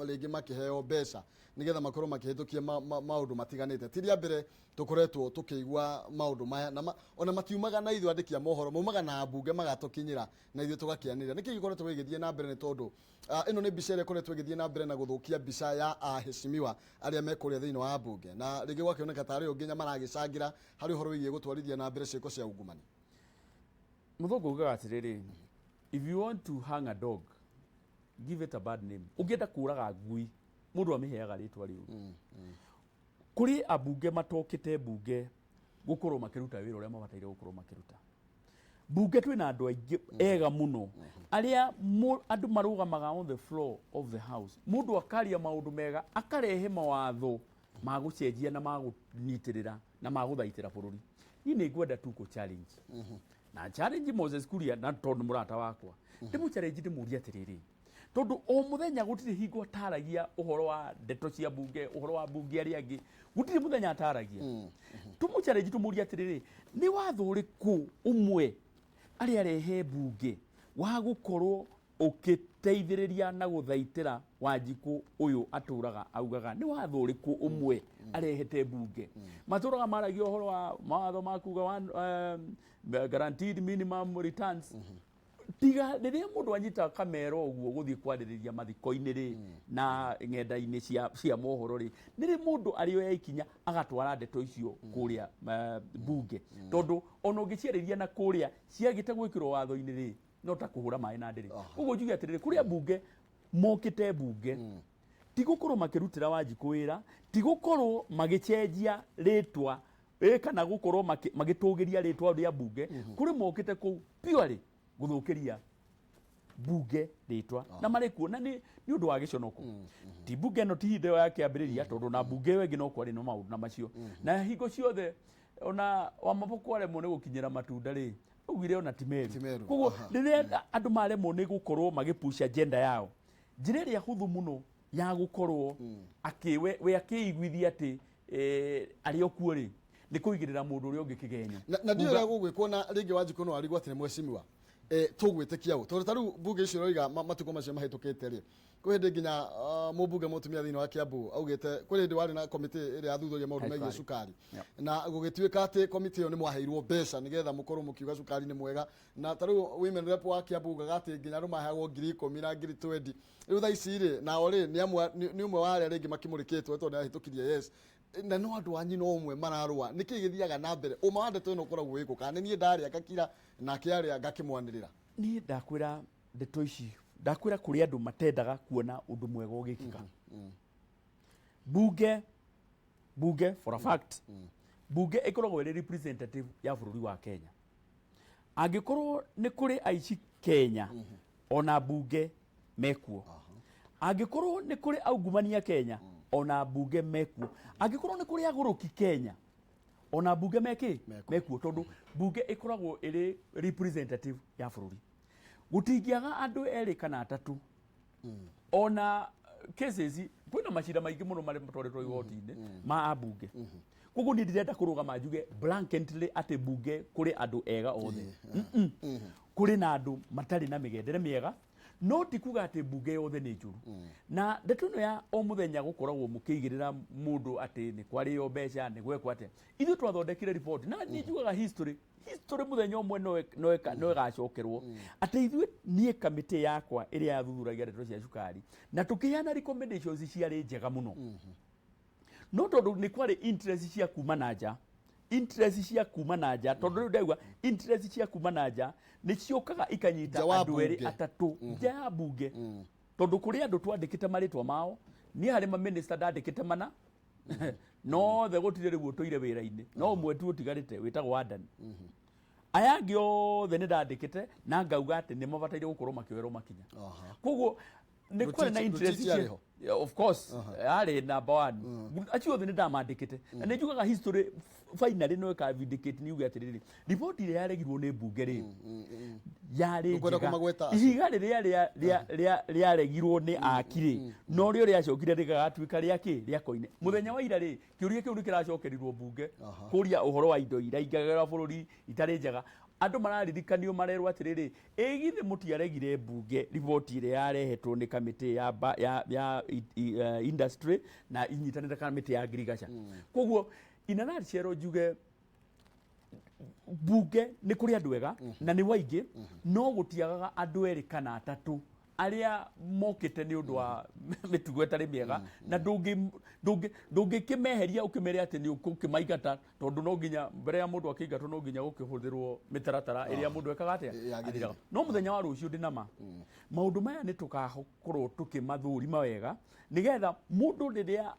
rĩngĩ makĩheo mbeca nĩgetha makorwo makĩhĩtũkia maũndũ matiganĩte. Ti rĩa mbere tũkoretwo tũkĩigua maũndũ maya na ona matiumaga na ithuĩ andĩki a mohoro, maumaga na mbunge magatũkinyĩra na ithuĩ tũgakĩanĩrĩra. Nĩkĩ gĩkoretwo gĩgĩthiĩ na mbere? Nĩ tondũ ĩno nĩ mbica ĩrĩa ĩkoretwo ĩgĩthiĩ na mbere na gũthũkia mbica ya aheshimiwa arĩa me kũrĩa thĩinĩ wa mbunge, na rĩngĩ gwakĩoneka tarĩ o nginya maragĩcangĩra harĩ ũhoro wĩgiĩ gũtwarithia na mbere ciĩko cia ungumania. Mũthũngũ ugaga atĩrĩrĩ, "If you want to hang a dog, give it a bad name." Ũngĩenda kũraga ngui, mũndũ amĩheaga rĩtwa rĩũru. Kũrĩ ambunge matokĩte mbunge gũkorwo makĩruta wĩra ũrĩa mabataire gũkorwo makĩruta mbunge. Twĩna andũ aingĩ ega mũno arĩa andũ marũgamaga on the floor of the house, mũndũ akaria maũndũ mega, akarehe mawatho ma gũcenjia na ma kũnyitĩrĩra na ma gũthaitĩra bũrũri. Niĩ nĩ ngwenda tu kũ challenge na challenge Moses Kuria, na tondũ mũrata wakwa, ndĩmũ challenge, ndĩmũrie atĩrĩrĩ, tondũ o mũthenya gũtirĩ hingo ataragia ũhoro wa ndeto cia mbunge, ũhoro wa mbunge arĩa angĩ, gũtirĩ mũthenya ataragia. Tũmũ challenge, tũmũrie atĩrĩrĩ, nĩ watho ũrĩkũ ũmwe arĩa arehe mbunge wa gũkorwo ũkĩteithĩrĩria na gũthaitĩra Wanjikũ ũyũ atũraga augaga? Nĩ watho ũrĩkũ ũmwe arehete mbunge? Matũraga maragia ũhoro wa mawatho ma kuga guaranteed minimum returns. Tiga rĩrĩa mũndũ anyita kamera ũguo gũthiĩ kwarĩrĩria mathiko-inĩ rĩ, na ng'enda-inĩ cia mohoro rĩ, nĩ rĩ mũndũ arĩoya ikinya agatwara ndeto icio kũrĩa mbunge? Tondũ ona ũngĩciarĩria na kũrĩa ciagĩte gwĩkĩrwo watho-inĩ rĩ, no ta kũhũra maĩ na ndĩrĩ. Koguo njuge atĩrĩrĩ, kũrĩa mbunge mokĩte mbunge ti gũkorwo makĩrutĩra Wanjikũ wĩra, ti gũkorwo magĩcenjia rĩtwa kana gũkorwo magĩtũgĩria rĩtwa rĩa mbunge. Kũrĩ mokĩte kũu purely gũthũkĩria mbunge rĩtwa, na marĩ kuo na nĩ ũndũ wa gĩconoko. Ti mbunge ĩno, ti hinda ĩyo ya kĩambĩrĩria, tondũ na mbunge ĩyo ĩngĩ no kwarĩ na maũndũ na macio. Na hingo ciothe ona wa maboko aremwo nĩ gũkinyĩra matunda rĩ, augire ona ti meru. Ti meru, Koguo rĩrĩa andũ maremwo nĩ gũkorwo magĩpush agenda yao, njĩra ĩrĩa hũthũ mũno ya gũkorwo akĩ we akĩiguithia atĩ arĩ o kuo rĩ, nĩ kũigĩrĩra mũndũ ũrĩa ũngĩ kĩgenyo. Na ndiũĩ ũrĩa gũgwĩkwo, na rĩngĩ Wanjikũ no arigwo atĩ nĩ mwecimiwa tũgwĩtĩkia ũ, tondũ ta rĩu mbunge icio ũroiga matukũ macio mahĩtũkĩte rĩ, kwĩ hĩndĩ nginya mũmbunge mũtumia thĩinĩ wa Kiambu augĩte kwĩ hĩndĩ warĩ na komĩtĩ ĩrĩa yathuthuria maũndũ megiĩ cukari, na gũgĩtuĩka atĩ komĩtĩ ĩyo nĩ mwaheirwo mbeca nĩgetha mũkorwo mũkiuga cukari nĩ mwega. Na ta rĩu women rep wa Kiambu ugaga atĩ nginya andũ maheagwo 10,000 na 20,000. Rĩu thaa ici rĩ, nao rĩ nĩ amwe, nĩ ũmwe wa arĩa rĩngĩ makĩmũrĩkĩtwo tondũ nĩ ahĩtũkirie yes, na no andũ a nyina ũmwe mararũa. Nĩkĩ gĩthiaga na mbere? Ũma wa ndeto ĩno ũkoragwo wĩkũ? Kana nĩ niĩ ndarĩa ngakira, nake arĩa ngakĩmwanĩrĩra? Niĩ ndakwĩra ndeto ici, ndakwĩra kũrĩ andũ matendaga kuona ũndũ mwega ũgĩkĩka bunge. Bunge, for a fact, bunge ĩkoragwo ĩrĩ representative ya bũrũri wa Kenya. Angĩkorwo nĩ kũrĩ aici Kenya, ona bunge mekuo. Angĩkorwo nĩ kũrĩ aungumania Kenya, ona bunge mekuo. Angĩkorwo nĩ kũrĩ agũrũki Kenya, ona bunge mekĩ? Mekuo. Mekuo, tondũ bunge ĩkoragwo ĩrĩ representative ya bũrũri. Gũtingĩaga andũ erĩ kana atatũ. Ona cases, kwĩna macira maingĩ mũno marĩa matwarĩtwo igoti-inĩ ma ambunge. Koguo niĩ ndirenda kũrũgama njuge blanketly atĩ bunge kũrĩ andũ ega othe. Kũrĩ na andũ matarĩ na mĩgendere mĩega, no ti kuga atĩ mbunge yothe nĩ njũru. Na ndeto ĩno ya o mũthenya gũkoragwo mũkĩigĩrĩra mũndũ atĩ nĩ kwarĩo mbeca, nĩ gwekwo atĩa, ithuĩ twathondekire report, na niĩ njugaga history mũthenya ũmwe no ĩgacokerwo atĩ ithuĩ, niĩ kamĩtĩ yakwa ĩrĩa yathuthuragia ndeto cia cukari, na tũkĩheana recommendations ciarĩ njega mũno, no tondũ nĩ kwarĩ interest cia kuma na nja. Interest cia kuma na nja, tondũ rĩu ndauga interest cia kuma na nja nĩ ciũkaga ikanyita Nja wa andũ erĩ bunge. atatũ nja ya bunge, tondũ kũrĩ andũ twandĩkĩte marĩtwa mao. Niĩ harĩ maminista ndandĩkĩte mana nothe, gũtirĩ rĩu ũtũire wĩra-inĩ, no ũmwe tu ũtigarĩte wĩtagwo Adan. Aya angĩ othe nĩ ndandĩkĩte na ngauga atĩ nĩ mabataire gũkorwo makĩoerwo makinya. Koguo nĩ kwarĩ na Rutiti- interest Rutiti arĩ ho? Yeah, of course, arĩ number one. Acio othe nĩ ndamandĩkĩte na nĩ njugaga history finally no ĩka vindicate, nĩ yuge atĩrĩrĩ, riboti ĩrĩa yaregirwo nĩ mbunge rĩ yarĩ Ndũkwenda njega. kũmagweta acio? Ihiga rĩrĩa rĩaregirwo nĩ aki rĩ, no rĩo rĩacokire rĩgagatuĩka rĩa kĩ rĩa koine. Mũthenya wa ira rĩ, kĩũria kĩu nĩ kĩracokerirwo mbunge kũria ũhoro wa indo iria ingagĩra bũrũri itarĩ njega. Andũ mararirikanio, marerwo atĩrĩrĩ, ĩ githĩ mũtiaregire mbunge riboti ĩrĩa yarehetwo nĩ kamĩtĩ ya industry na inyitanĩte kamĩtĩ ya ngirigaca? Koguo in a nutshell njuge mbunge nĩ kũrĩ andũ ega na nĩ waingĩ, no gũtiagaga andũ erĩ kana atatũ arĩa mokĩte nĩ ũndũ wa mĩtugo ĩtarĩ mĩega, na ndũngĩkĩmeheria ũkĩmere atĩ nĩ ũkũkĩmaingata, tondũ no nginya mbere ya mũndũ akĩingatwo no nginya gũkĩhũthĩrwo mĩtaratara ĩrĩa mũndũ ekaga atĩa. Yagĩrĩire. Athiraga. No mũthenya wa rũciũ ndĩ nama maũndũ maya nĩ tũgakorwo tũkĩmathũrima wega, nĩgetha mũndũ rĩrĩa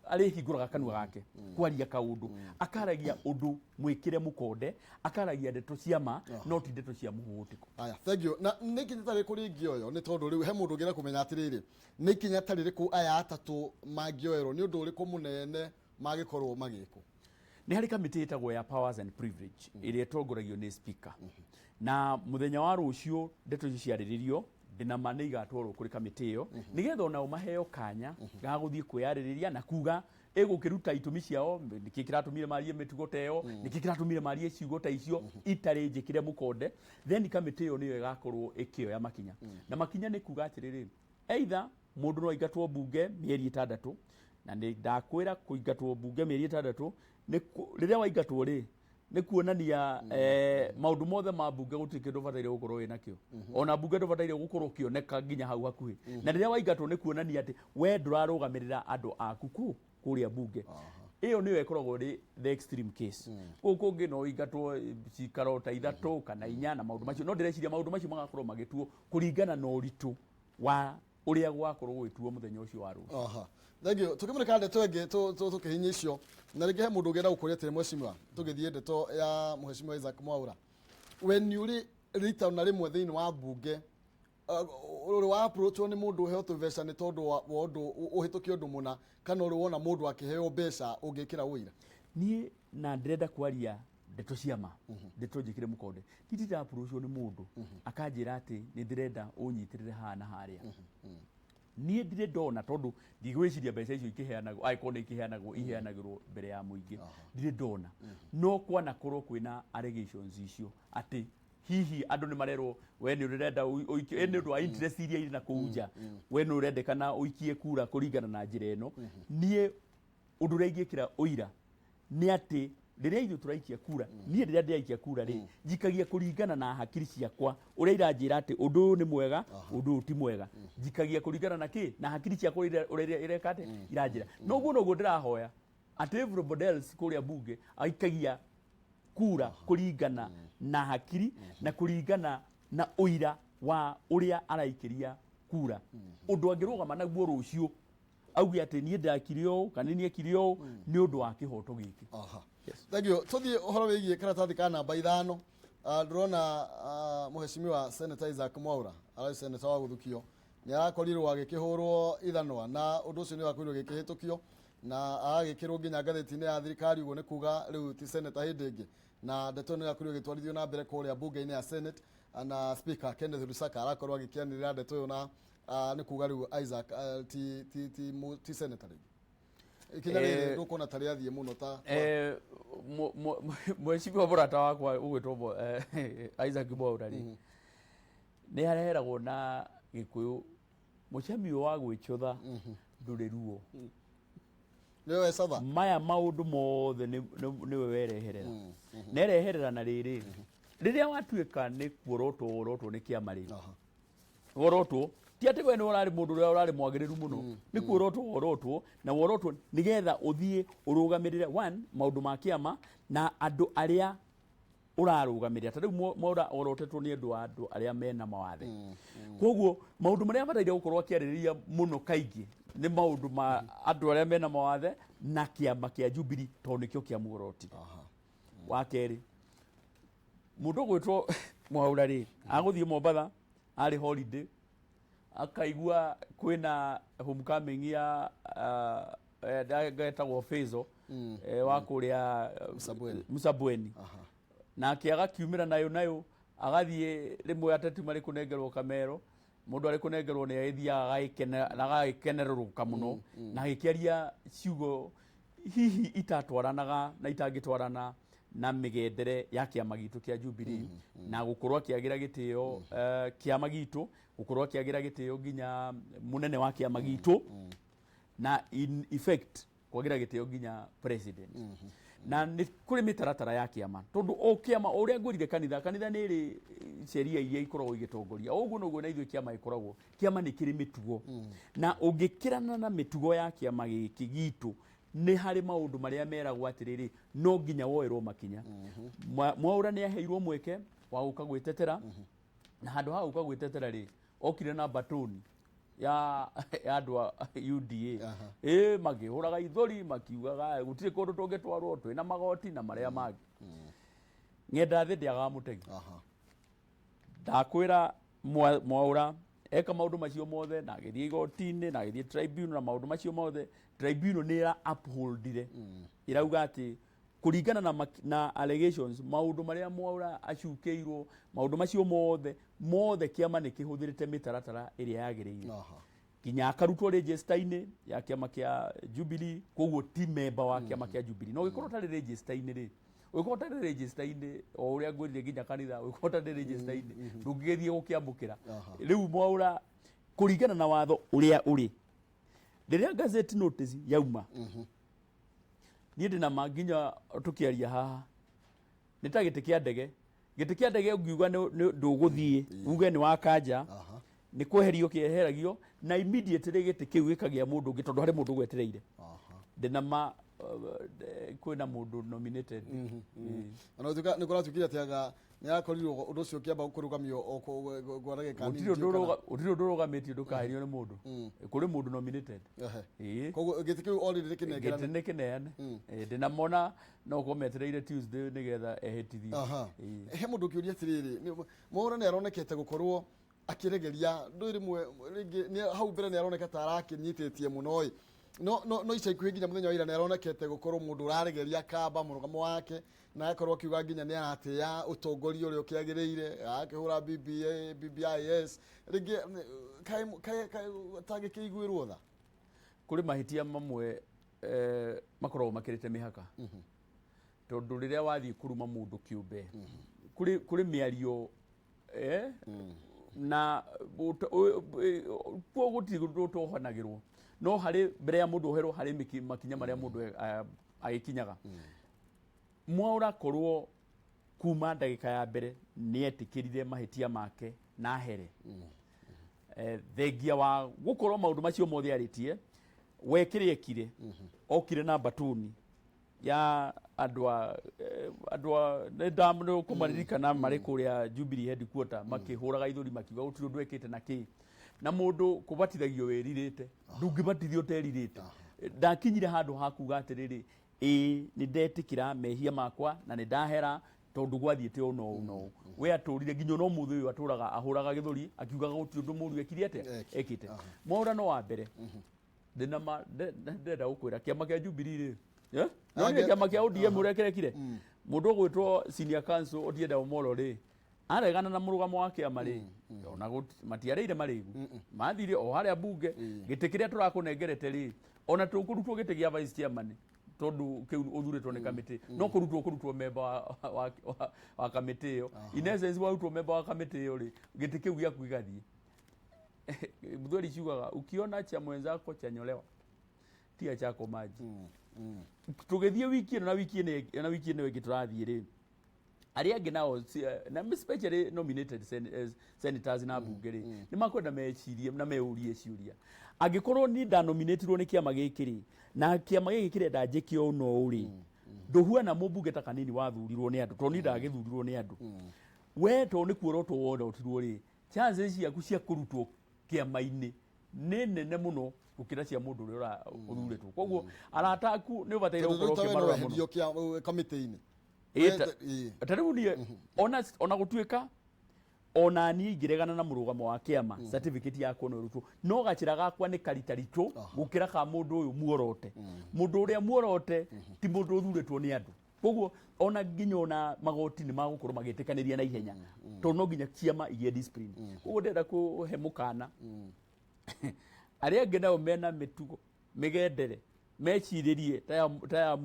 arĩhingũraga kanua gake kwaria kaũndũ, akaragia ũndũ mwĩkĩre mũkonde, akaragia ndeto cia ma, no ti ndeto cia mũhũtĩko. Aya, thank you. Na nĩ ikinya ta rĩrĩkũ rĩngĩoywo? Nĩ tondũ rĩu he mũndũ ũngĩenda kũmenya atĩrĩrĩ, nĩ ikinya ta rĩrĩkũ aya atatũ mangĩoerwo? Nĩ ũndũ ũrĩkũ mũnene mangĩkorwo magĩkwo? Nĩ harĩ kamĩtĩ ĩtagwo ya powers and privilege ĩrĩa ĩtongoragio nĩ speaker, na mũthenya wa rũciũ ndeto icio ciarĩrĩrio, ndĩna ma nĩ igatwarwo kũrĩ kamĩtĩ ĩyo, nĩgetha onao maheo kanya ga gũthiĩ kwĩyarĩrĩria na kuga ĩgũkĩruta itũmi ciao, nĩkĩ kĩratũmire marie mĩtugo ta ĩyo, nĩkĩ kĩratũmire marie ciugo ta icio itarĩ njĩkĩre mũkonde. Then kamĩtĩ ĩyo nĩyo ĩgakorwo ĩkĩoya makinya, na makinya nĩ kuga atĩrĩrĩ, either mũndũ no aingatwo mbunge mĩeri 6. Na nĩ ndakwĩra kũingatwo mbunge mĩeri 6 nĩ rĩrĩa waingatwo rĩ, nĩ kuonania maũndũ mothe ma mbunge gũtirĩ kĩndũ ũbataire gũkorwo wĩ nakĩo, ona mbunge ndũbataire gũkorwo ũkĩoneka nginya hau hakuhĩ. Na rĩrĩa waingatwo nĩ kuonania atĩ we ndũrarũgamĩrĩra andũ aku ku kũrĩa mbunge. Ĩyo nĩyo ĩkoragwo ĩrĩ the extreme case. Kũu kũngĩ no ũingatwo cikaro ta 3 kana 4 na maũndũ macio, no ndĩreciria maũndũ macio magakorwo magĩtuo kũringana na ũritũ wa ũrĩa gwakorwo gũgĩtuo mũthenya ũcio wa rũciũ. Aha. Thank you. Tukimurika ndeto ĩngĩ, tũkĩhinyia icio, na rĩngĩ he mũndũ ũngĩenda gũkũria atĩrĩ, mheshimiwa, tũgĩthiĩ ndeto ya mheshimiwa Isaac Mwaura, we nĩ ũrĩ rita na rĩmwe thĩinĩ wa mbunge ũrĩ wa approachwo nĩ mũndũ ũheo tũbeca nĩ tondũ wa ũndũ ũhĩtũkie ũndũ mũna, kana ũrĩ wona mũndũ akĩheo mbeca ũngĩkĩra ũira? Niĩ na ndĩrenda kwaria ndeto cia ma, ndeto njĩkĩre mũkonde, ti ndapurũcwo nĩ mũndũ akanjĩra atĩ nĩ ndĩrenda ũnyitĩrĩre haha na harĩa. Niĩ ndirĩ ndona, tondũ ndigwĩciria mbeca icio ikĩheanagwo, angĩkorwo nĩ ikĩheanagwo, iheanagĩrwo mbere ya mũingĩ. Ndirĩ ndona, no kwanakorwo kwĩna allegations icio atĩ hihi andũ nĩ marerwo we nĩ ũrenda ũikie nĩ ũndũ wa interest iria irĩ na kũu nja, we nĩ ũrendekana ũikie kura kũringana na njĩra ĩno. Niĩ ũndũ ũrĩa ingĩkĩra ũira nĩ atĩ rĩrĩa ithuĩ tũraikia kura, niĩ rĩrĩa ndĩraikia kura rĩ, njikagia kũringana na hakiri ciakwa ũrĩa iranjĩra atĩ ũndũ ũyũ nĩ mwega, ũndũ ũyũ ti mwega. Njikagia kũringana na kĩ na hakiri ciakwa ũrĩa ireka atĩ iranjĩra. Noguo noguo ndĩrahoya atĩ everybody else kũrĩa bunge aikagia kura kũringana na hakiri na kũringana na ũira wa ũrĩa araikĩria kura, ũndũ angĩrũgama naguo rũciũ auge atĩ niĩ ndakire ũũ kana niĩ ekire ũũ nĩ ũndũ wa kĩhoto gĩkĩ. Aha. Thank you. Tuthiĩ ũhoro wĩgiĩ karatathi ka namba 5. Ndĩrona mheshimiwa Senator Isaac Mwaura, arĩ senator wa gũthukio, nĩ arakorirwo agĩkĩhũrwo ithanwa, na ũndũ ũcio nĩ wakorirwo gĩkĩhĩtũkio na agagĩkĩrwo nginya ngathĩti-inĩ ya thirikari. Ũguo nĩ kuga rĩu ti senator hĩndĩ ĩngĩ, na ndeto ĩno yakorirwo ĩgĩtwarithio na mbere kũrĩa bunge-inĩ ya Senate, na Speaker Kenneth Lusaka arakorwo agĩkĩanĩrĩra ndeto ĩyo, na nĩ kuga rĩu Isaac ti senator rĩngĩ. Ikinya rĩrĩ ndũkuona ta rĩathiĩ mũno ta Mheshimiwa mũrata wakwa ũgwĩtwo Isaac Mwaura rĩ, nĩ areheragwo na Gĩkũyũ mũcemi ũyũ wa gwĩcũtha ndũrĩ ruo. Nĩwe wecatha. Maya maũndũ mothe nĩwe wereherera nereherera, na rĩrĩ rĩrĩa watuĩka nĩ kuorotwo worotwo nĩ kĩama rĩ, worotwo. Ti atĩ we nĩ ũrarĩ mũndũ ũrĩa ũrarĩ mwagĩrĩru mũno, nĩ kuorotwo worotwo na worotwo nĩgetha ũthiĩ ũrũgamĩrĩre one maũndũ ma kĩama na andũ arĩa ũrarũgamĩrĩra. Ta rĩu Mwaura orotetwo nĩ ũndũ wa andũ arĩa mena mawathe, koguo maũndũ marĩa abataire gũkorwo akĩarĩrĩria mũno kaingĩ nĩ maũndũ ma andũ arĩa mena mawathe na kĩama kĩa Jubilee, tondũ nĩkĩo kĩamuorotire. Wa kerĩ, mũndũ ũgwĩtwo Mwaura rĩ, agũthiĩ Mombatha arĩ holiday, akaigua kwĩna homecoming ya getagwo Fezo wa kũrĩa Msabweni. Msabweni, nake agakiumĩra nayo agathiĩ. Rĩmwe ateti marĩ kũnengerwo kamero, mũndũ arĩ kũnengerwo nĩ agĩthiaga agagĩkena na agagĩkenerũrũka mũno na agĩkĩaria ciugo hihi itatwaranaga na itangĩtwarana na mĩgendere ya kĩama gitũ kĩa Jubilee, na gũkorwo akĩagĩra gĩtĩo kĩama gitũ, gũkorwo akĩagĩra gĩtĩo nginya mũnene wa kĩama gitũ, na in effect kwagĩra gĩtĩo nginya president. Na nĩ kũrĩ mĩtaratara ya kĩama, tondũ o kĩama, o ũrĩa ngwĩrire, kanitha nĩ ĩrĩ sheria iria ikoragwo igĩtongoria, o ũguo noguo na ithuĩ kĩama gĩkoragwo. Kĩama nĩ kĩrĩ mĩtugo, na ũngĩkĩrana na mĩtugo ya kĩama gĩkĩ gitũ, nĩ harĩ maũndũ marĩa meragwo atĩrĩrĩ, no nginya woerwo makinya. Mwaura nĩ aheirwo mweke wa gũka gwĩtetera, na handũ ha gũka gwĩtetera rĩ, okire na batoni ya andũ a UDA, ĩ makĩhũraga ithũri makiugaga gũtirĩ kũndũ tũngĩtwarwo, twĩna magoti na marĩa mangĩ. Ng'enda thĩ ndĩagaga mũtegi. Ndakwĩra Mwaura eka maũndũ macio mothe na agĩthiĩ igoti-inĩ na agĩthiĩ tribunal na maũndũ macio mothe, tribunal nĩ ĩra upholdire, ĩrauga atĩ kũringana na allegations, maũndũ marĩa Mwaura acukĩirwo, maũndũ macio mothe mothe, kĩama nĩ kĩhũthĩrĩte mĩtaratara ĩrĩa yagĩrĩire nginya akarutwo register-inĩ ya kĩama kĩa Jubilee. Koguo ti memba wa kĩama kĩa Jubilee. No ũgĩkorwo ũtarĩ register-inĩ rĩ, ũgĩkorwo ũtarĩ register-inĩ, o ũrĩa ngwĩrire nginya kanitha, ũgĩkorwo ũtarĩ register-inĩ ndũngĩgĩthiĩ gũkĩamũkĩra. Rĩu Mwaura, kũringana na watho ũrĩa ũrĩ, rĩrĩa gazette notice yauma, niĩ ndĩna ma nginya tũkĩaria haha nĩ ta gĩtĩ kĩa ndege. Gĩtĩ kĩa ndege ũngiuga ndũgũthiĩ, uge nĩ wakanja, nĩ kweherio kĩeheragio na immediately gĩtĩ kĩu gĩkagĩa mũndũ ũngĩ, tondũ harĩ mũndũ ũgwetereire. Ndĩna ma kwĩna mũndũ nominated. Ona gũtuĩka nĩ kũratuĩkire atĩ anga nĩ akorirwo ũndũ ũcio ũkĩamba kũrũgamio o kwa ndagĩka nini. Gũtirĩ ũndũ gũtirĩ ũndũ ũrũgamĩtio ndũkaherio nĩ mũndũ. Kũrĩ mũndũ nominated. Ĩĩ. Koguo gĩtĩ kĩu already nĩ kĩnengerane. Gĩtĩ nĩ kĩneane. Ĩĩ, ndĩna mona no korwo metereire Tuesday nĩgetha ehĩtithio. Ĩĩ. He mũndũ ũkĩũria atĩrĩrĩ, Mwaura nĩ aronekete gũkorwo akĩregeria ndũĩ rĩmwe rĩngĩ hau mbere nĩ aroneka ta arakĩnyitĩtie mũno ĩ, no ica ikuhĩ nginya mũthenya wa ira nĩ aronekete gũkorwo mũndũ ũraregeria kamba mũrũgamo wake, na agakorwo akiuga nginya nĩ aratĩĩa ũtongoria ũrĩa ũkĩagĩrĩire, agakĩhũra BBA, BBIS rĩngĩ kaĩ atangĩkĩiguĩrwo tha. Kũrĩ mahĩtia mamwe makoragwo makĩrĩte mĩhaka, tondũ rĩrĩa wathiĩ kũruma mũndũ kĩũmbe, kũrĩ mĩario na kuo gũtirĩ ũndũ ũtohanagĩrwo, no harĩ mbere ya mũndũ oherwo harĩ makinya marĩa mũndũ agĩkinyaga. Mwaura korwo kuma ndagĩka ya mbere nĩ etĩkĩrire mahĩtia make na here, thengia wa gũkorwo maũndũ macio mothe arĩtie, we kĩrĩa ekire, okire na batuni ya andũ a nĩ kũmaririkana marĩ kũrĩa Jubilee headquarter makĩhũraga ithũri makiuga gũtirĩ ũndũ ekĩte na kĩ, na mũndũ kũbatithagio wĩrirĩte, ndũngĩbatithio ũterirĩte. Ndakinyire handũ ha kuga atĩrĩrĩ, ĩĩ, nĩ ndetĩkĩra mehia makwa na nĩ ndahera, tondũ gwathiĩte ũũ na ũũ na ũũ. We atũrire nginya ona ũmũthĩ ũyũ atũraga ahũraga gĩthũri akiugaga gũtirĩ ũndũ mũru ekire atĩa. Ekĩte. Mwaura no wa mbere ndĩna ma ndĩrenda gũkwĩra kĩama kĩa Jubilee rĩ, eh? Nonire kĩama kĩa ODM ũrĩa kĩrekire. Mũndũ ũgwĩtwo senior counsel Otiende Omolo rĩ, aregana na mũrũgamo wa kĩama rĩ, ona matiarĩire marĩgu, mathire o harĩa bunge, gĩtĩ kĩrĩa tũrakũnengerete rĩ, ona tũkũrutwo gĩtĩ gĩa vice chairman, tondũ kĩu ũthurĩtwo nĩ kamĩtĩ, no kũrutwo memba wa kamĩtĩ ĩyo. In essence, warutwo memba wa kamĩtĩ ĩyo rĩ, gĩtĩ kĩu gĩaku gĩgathiĩ. Mthweri ciugaga, ukiona cha mwenzako chanyolewa, tia chako maji. Tũgĩthiĩ wiki ĩno na wiki ĩno na wiki ĩno ĩngĩ tũrathiĩ rĩ, Arĩa angĩ nao na especially nominated senators na mbunge rĩ, nĩ makwenda mecirie na meurie ciũria. Angĩkorwo niĩ ndanominatirwo nĩ kĩama gĩkĩ rĩ, na kĩama gĩkĩ kĩrenda njĩke ũũ na ũũ rĩ, ndũhuana mũmbunge ta Kanini wathurirwo nĩ andũ, tondũ niĩ ndagĩthurirwo nĩ andũ. We tondũ nĩ kuorotwo worotirwo rĩ, chances ciaku cia kũrutwo kĩama-inĩ nĩ nene mũno gũkĩra cia mũndũ ũrĩa ũthurĩtwo. Koguo arata aku nĩ ũbataire Tondũ gũkorwo rĩu ta we no ũkĩmarora mũno. weherio kamĩtĩ-inĩ. Ĩ, ta rĩu niĩ ona gũtuĩka ona niĩ ingĩregana na mũrũgamo wa kĩama, certificate yakwa no ĩrutwo, no gacĩra gakwa nĩ karitaritũ gũkĩra ka mũndũ ũyũ muorote. Mũndũ ũrĩa muorote ti mũndũ ũthurĩtwo nĩ andũ. Koguo ona nginya ona magoti nĩ magũkorwo magĩtĩkanĩria na ihenya, tondũ no nginya ciama igĩe discipline. Koguo ndĩrenda kũhe mũkana arĩa angĩ nao mena mĩtugo mĩgendere mecirĩrie ta ya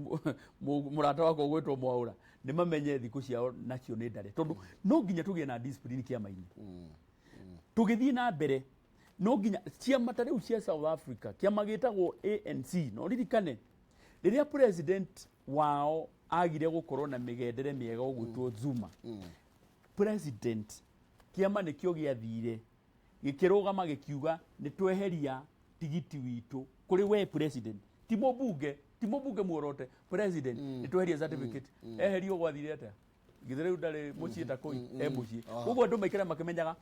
mũrata wakwa ũgwĩtwo Mwaũra, nĩ mamenye thikũ ciao nacio nĩ ndare, tondũ no nginya tũgĩe na discipline kĩama-inĩ tũgĩthiĩ na mbere. No nginya ciama ta rĩu cia South Africa, kĩama gĩtagwo ANC, no ririkane rĩrĩa president wao agire gũkorwo na mĩgendere mĩega ũgwĩtwo Zuma, president kĩama nĩkĩo gĩathire gĩkĩrũgama gĩkiuga nĩ tweheria tigiti witũ kũrĩ we president, ti mũmbunge, ti mũmbunge muorote, president, nĩ tweheria certificate. Eherio gwathire atĩa? Githĩ rĩu ndarĩ mũciĩ ta kũi e mũciĩ? Koguo andũ maikare makĩmenyaga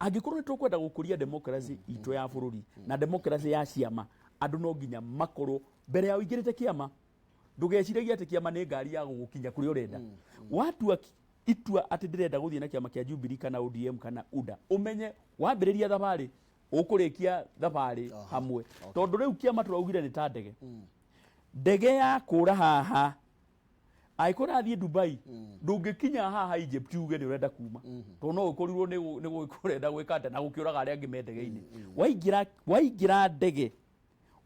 angĩkorwo nĩ tũkwenda gũkũria democracy itũ ya bũrũri na democracy ya ciama, andũ no nginya makorwo mbere ya ũingĩrĩte kĩama. Ndũgeciragie atĩ kĩama nĩ ngari ya gũgũkinya kũrĩa ũrenda. Watua itua atĩ ndĩrenda gũthiĩ na kĩama kĩa Jubilee kana ODM kana UDA, ũmenye wambĩrĩria thabarĩ ũkũrĩkia thabarĩ hamwe, tondũ rĩu kĩama tũraugire nĩ ta ndege. Ndege ya kũra haha, angĩkorwo ũrathiĩ Dubai, ndũngĩkinya haha Egypt uge nĩ ũrenda kuma, tondũ no ũkorirwo nĩ ũrenda gwĩka atĩa na gũkĩũraga arĩa angĩ me ndege-inĩ. Waingĩra ndege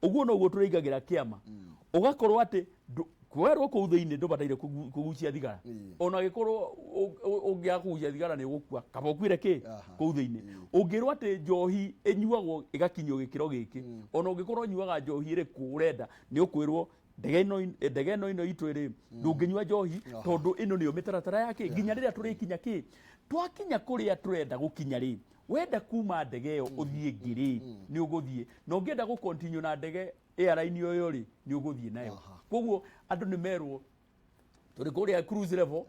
ũguo noguo tũrĩingagĩra kĩama, ũgakorwo atĩ kwerwo kũu thĩinĩ ndũbataire kũgucia thigara. Ona angĩkorwo ũngĩaga kũgucia thigara nĩ ũgũkua, kaba ũkuire kĩ kũu thĩinĩ. Ũngĩrwo atĩ njohi ĩnyuagwo ĩgakinyio gĩkĩro gĩkĩ, ona ũngĩkorwo ũnyuaga njohi ĩrĩkũ ũrenda, nĩ ũkwĩrwo ndege ĩno itũ rĩ, ndũngĩnyua njohi, tondũ ĩno nĩyo mĩtaratara ya kĩ nginya rĩrĩa tũrĩkinya kĩ twakinya kũrĩa tũrenda gũkinya rĩ. Wenda kuma ndege ĩyo ũthiĩ ĩngĩ rĩ, nĩ ũgũthiĩ, na ũngĩenda gũ continue na ndege airline ĩyo rĩ, nĩ ũgũthiĩ nayo. Koguo andũ nĩ merwo tũrĩ kũrĩa cruise level,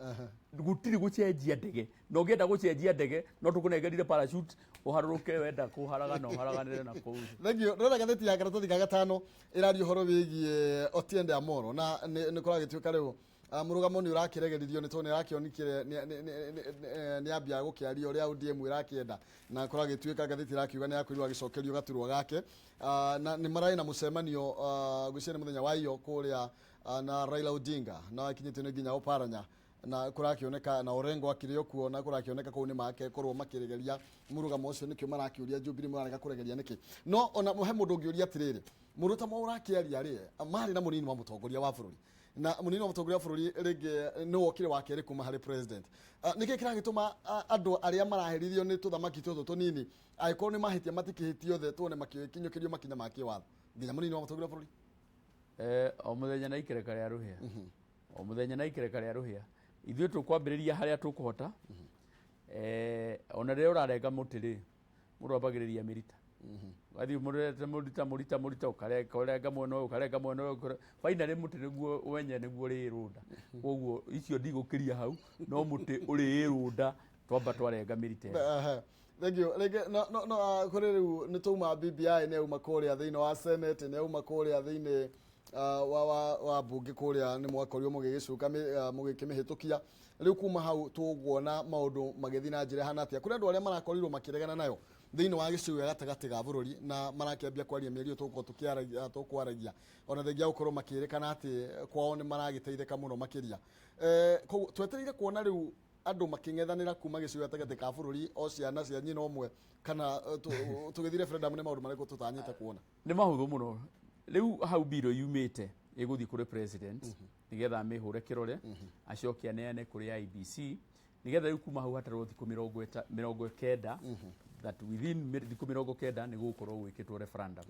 gũtirĩ gũcenjia ndege, na ũngĩenda gũcenjia ndege no tũkũnengerire parachute ũharũrũke, wenda kũharagana ũharaganĩre na kũu. Thank you. Ndĩrona ngathĩti ya karatathi ga gatano ĩraria ũhoro wĩgiĩ Otiende Amolo, na nĩ kũragĩtuĩka rĩu mũrũgamo nĩ ũrakĩregeririo, nĩ tondũ nĩ arakĩonikire nĩ ambia gũkĩaria ũrĩa ODM ĩrakĩenda, na kũragĩtuĩka ngathĩti ĩrakiuga nĩ akorirwo agĩcokerio gaturwa gake. Na nĩ mararĩ na mũcemanio, ngwĩciria nĩ mũthenya wa iyo kũrĩa, na Raila Odinga, na akinyĩtio nĩ nginya Oparanya, na kũrakĩoneka na Orengo akĩrĩ o kuo, na kũrakĩoneka kũu nĩ makekorwo makĩregeria mũrũgamo ũcio. Nĩkĩo marakĩũria Jubilee mũrarega kũregeria nĩkĩ? No ona he mũndũ ũngĩũria atĩrĩrĩ, mũndũ ta ũrakĩaria rĩ, marĩ na mũnini wa mũtongoria wa bũrũri, na mũnini wa mũtongoria wa bũrũri rĩngĩ nĩ wokire wa kerĩ kuma harĩ president. Nĩkĩ kĩragĩtũma andũ arĩa maraherithio nĩ tũthamaki tũtũ tũnini, angĩkorwo nĩ mahĩtia matikĩhĩtio othe, tuone makĩkinyũkĩrio makinya ma kĩwatho nginya mũnini wa mũtongoria wa bũrũri? O mũthenya na ikereka rĩa rũhĩa, o mũthenya na ikereka rĩa rũhĩa. Ithuĩ tũkwambĩrĩria harĩa tũkũhota. Ona rĩrĩa ũrarenga mũtĩ rĩ, mũndũ ambagĩrĩria mĩrita, ũgathiĩ mũrete mũrita mũrita mũrita, ũkarenga ũrenga mwena ũyũ, ũkarenga mwena ũyũ, finally mũtĩ nĩguo wenye nĩguo ũrĩrũnda. Koguo icio ndigũkĩria hau, no mũtĩ ũrĩrũnda twamba twarenga mĩrita ĩyo. Thank you. Rĩngĩ no kũrĩ rĩu nĩ twauma BBI, nĩ yauma kũrĩa thĩinĩ wa Senate, nĩ yauma kũrĩa thĩinĩ wa mbunge kũrĩa, nĩ mwakorirwo mũgĩgĩcuka mũgĩkĩmĩhĩtũkia. Rĩu kuma hau tũguona maũndũ magĩthiĩ na njĩra ĩhana atĩa kũrĩ andũ arĩa marakorirwo makĩregana nayo thĩinĩ wa gĩcigo gĩa gatagatĩ ga bũrũri, na marakĩambia kwaria mĩario tũgũkorwo tũkĩaragia tũkwaragia, ona thengia gũkorwo makĩrĩkana atĩ kwao nĩ maragĩteithĩka mũno makĩria. Koguo twetereire kuona rĩu andũ makĩng'ethanĩra kuma gĩcigo gatagatĩ ka bũrũri, o ciana cia nyina ũmwe, kana tũgĩthiĩ referendum, nĩ maũndũ marĩkũ tũtanyĩte kuona? Nĩ mahũthũ mũno. Rĩu hau mbiro yumĩte ĩgũthiĩ kũrĩ president nĩgetha amĩhũre kĩrore, acoke aneane kũrĩ IEBC, nĩgetha rĩu kuma hau hatarwo thikũ 90, that within thikũ 90 nĩ gũgũkorwo gwĩkĩtwo referendum.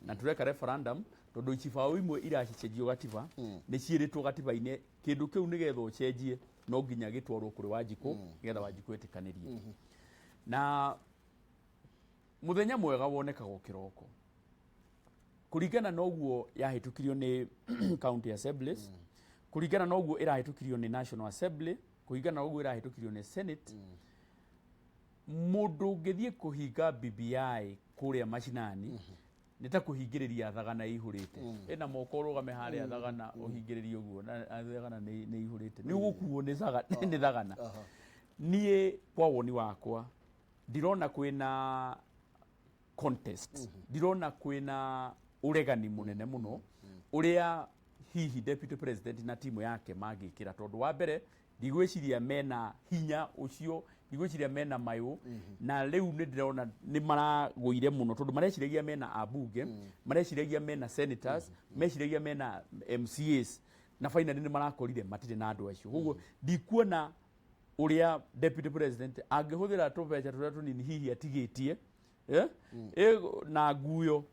Na tũreka referendum tondũ icibaũ imwe iracenjio gatiba nĩ ciĩrĩtwo gatiba-inĩ kĩndũ kĩu nĩgetha ũcenjie. No nginya gĩtwarwo kũrĩ Wanjikũ nĩgetha Wanjikũ etĩkanĩrie. Na mũthenya mwega wonekaga o kĩroko. Kũringana na ũguo yahĩtũkirio nĩ county assemblies, kũringana na ũguo ĩrahĩtũkirio nĩ National Assembly, kũringana na ũguo ĩrahĩtũkirio nĩ Senate, mũndũ ũngĩthiĩ kũhinga BBI kũrĩa macinani nĩ ta kũhingĩrĩria thagana ĩihũrĩte. Ĩna moko ũrũgame harĩa thagana ũhingĩrĩrie ũguo na thagana nĩ ĩihũrĩte, nĩ ũgũkuo nĩ thagana. Niĩ kwa woni wakwa ndirona kwĩna contest, ndirona kwĩna ũregani mũnene mũno ũrĩa hihi deputy president na timu yake mangĩkĩra, tondũ wa mbere ndigwĩciria mena hinya ũcio, ndigwĩciria mena mayũ. Na rĩu nĩ ndĩrona nĩ maragũire mũno, tondũ mareciragia mena ambunge, mareciragia mena senators, meciragia mena MCAs, na finally nĩ marakorire matirĩ na andũ acio. Koguo ndikuona ũrĩa deputy president angĩhũthĩra tũbeca tũrĩa tũnini hihi atigĩtie, eh? Na nguyo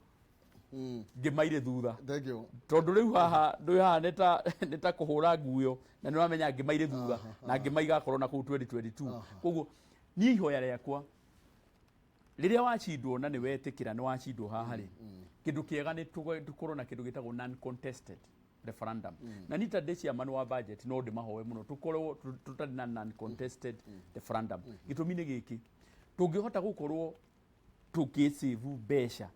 ngĩmaire thutha. Thank you. Tondũ rĩu haha ndũĩ haha nĩ ta kũhũra nguyo na nĩ ũramenya ngĩmaire thutha na ngĩma igakorwo na kũu 2022. Koguo niĩ ihoya rĩakwa, rĩrĩa wacindwo na nĩ wetĩkĩra nĩ wacindwo haha rĩ, kĩndũ kĩega nĩ tũkorwo na kĩndũ gĩtagwo non contested referendum. Na niĩ ta ndĩ chairman wa budget no ndĩmahoe mũno tũkorwo tũtarĩ na non contested referendum. Gĩtũmi nĩ gĩkĩ: tũngĩhota gũkorwo tũgĩsave mbeca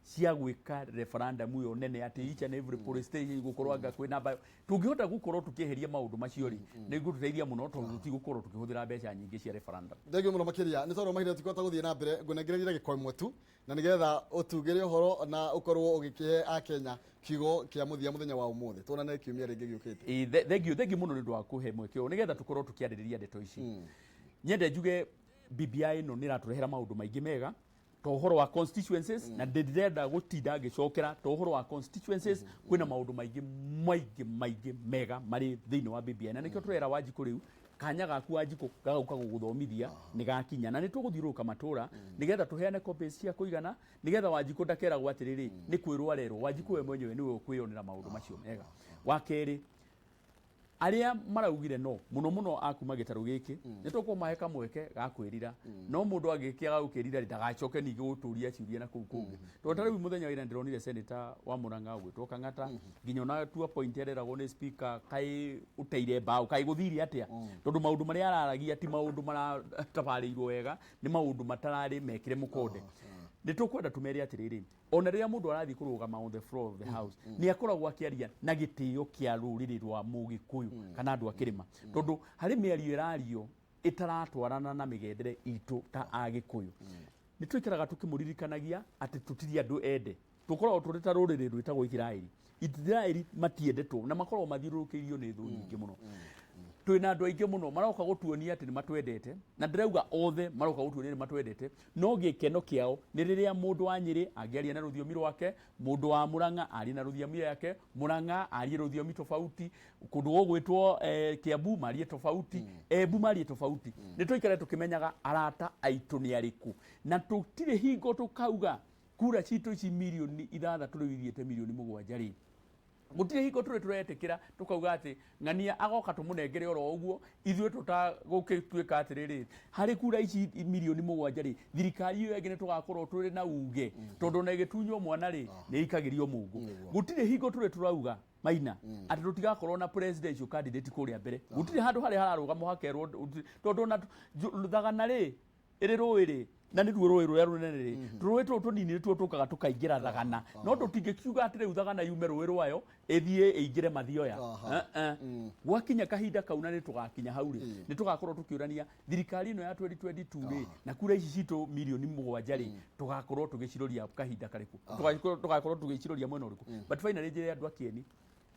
cia gwĩka referendum ĩyo nene atĩ each and every police station gũkorwo anga kwĩ namba, tũngĩhota gũkorwo tũkĩeheria maũndũ macio rĩ, nĩ gũtũteithia mũno tondũ tũtigũkorwo tũkĩhũthĩra mbeca nyingĩ cia referendum. Thank you mũno makĩria. Nĩ tondũ mahinda tũtikũhota gũthiĩ na mbere, ngũnengereria ndagĩka ĩmwe tu na nĩgetha ũtugĩre ũhoro na ũkorwo ũgĩkĩhe Akenya kiugo kĩa mũthia mũthenya wa ũmũthĩ. Tuonane kiumia rĩngĩ gĩũkĩte. Ĩĩ, thank you mũno nĩ ũndũ wa kũhe mweke ũyũ nĩgetha tũkorwo tũkĩarĩrĩria ndeto ici. Nyende njuge BBI ĩno nĩ ĩratũrehera maũndũ maingĩ mega, to ũhoro wa constituencies, na ndĩrenda gũtinda ngĩcokera to ũhoro wa constituencies. Kwĩna maũndũ maingĩ maingĩ maingĩ mega marĩ thĩinĩ wa BBI, na nĩkĩo tũrera Wanjikũ rĩu kanya gaku Wanjikũ gagũka gũgũthomithia nĩ gakinya, na nĩ tũgũthiũrũrũka matũra nĩgetha tũheane copies cia kũigana, nĩgetha Wanjikũ ndakeragwo atĩrĩrĩ nĩ kwĩrwo arerwo. Wanjikũ we mwenyewe nĩwe ũkwĩyonera maũndũ macio mega. Wa kerĩ, arĩa maraugire no mũno mũno akuma gĩtarũ gĩkĩ nĩ tũkũmahe kamweke ga kwĩrira, no mũndũ angĩkĩaga gũkĩrira rĩ, ndagacoke ningĩ gũtũria ciũria na kũu kũngĩ, tondũ ta rĩu mũthenya wa ira ndĩronire senator wa Murang'a ũgwĩtwo Kang'ata nginya ona tua point areragwo nĩ speaker, kaĩ ũteire mbaũ, kaĩ gũthire atĩa? Tondũ maũndũ marĩa araragia ti maũndũ maratabarĩirwo wega, nĩ maũndũ matararĩ mekĩre mũkonde. Nĩ tũkwenda tũmere atĩrĩrĩ, ona rĩrĩa mũndũ arathiĩ kũrũgama on the floor of the house, nĩ akoragwo akĩaria na gĩtĩo kĩa rũrĩrĩ rwa Mũgĩkũyũ kana andũ a kĩrĩma, tondũ harĩ mĩario ĩrario ĩtaratwarana na mĩgendere itũ ta Agĩkũyũ. Nĩ tũikaraga tũkĩmũririkanagia atĩ tũtirĩ andũ ende, tũkoragwo tũrĩ ta rũrĩrĩ rwĩtagwo Isiraeli. Isiraeli matiendetwo na makoragwo mathiũrũrũkĩirio nĩ thũ nyingĩ mũno. Twĩna andũ aingĩ mũno maroka gũtuonia atĩ nĩ matwendete, na ndĩrauga othe maroka gũtuonia nĩ matwendete, no gĩkeno kĩao nĩ rĩrĩa mũndũ wa Nyĩrĩ angĩaria na rũthiomi rwake, mũndũ wa Mũrang'a arie na rũthiomi rwake, Mũrang'a arie rũthiomi tofauti, kũndũ gũgwĩtwo Kiambu marie tofauti, Embu marie tofauti. Nĩ tũikare tũkĩmenyaga arata aitũ nĩ arĩkũ, na tũtirĩ hingo tũkauga kura citũ ici 6 mirioni rĩu ithiĩte 7 mirioni rĩ, gũtirĩ hingo tũrĩ tũretĩkĩra tũkauga atĩ ng'ania agoka tũmũnengere oro ũguo ithuĩ tũtagũgĩtuĩka atĩrĩrĩ harĩ kura ici 7 mirioni rĩ, thirikari ĩyo ĩngĩ nĩ tũgakorwo tũrĩ na uge, tondũ ona ĩgĩtunywo mwana rĩ, nĩ ĩikagĩrio mũngũ. Gũtirĩ hingo tũrĩ tũrauga maina atĩ tũtigakorwo na presidential candidate kũrĩa mbere. Gũtirĩ handũ harĩa hararũgama hakerwo, tondũ ona thagana rĩ ĩrĩ rũĩ rĩ, na nĩruo rũĩ rũrĩa rũnene rĩ, tũrũĩ tũũ tũnini nĩtuo tũkaga tũkaingĩra thagana, no tũtingĩkiuga atĩ rĩu thagana yume rũĩ rwayo ĩthiĩ ĩingĩre mathioya. Eh, eh. Gwakinya kahinda kau, na nĩ tũgakinya hau rĩ, nĩ tũgakorwo tũkĩũrania thirikari ĩno ya 2022 rĩ, na kura ici citũ 7 mirioni rĩ, tũgakorwo tũgĩciroria kahinda karĩkũ, tũgakorwo tũgĩciroria mwena ũrĩkũ. But finally njĩre andũ a Kieni,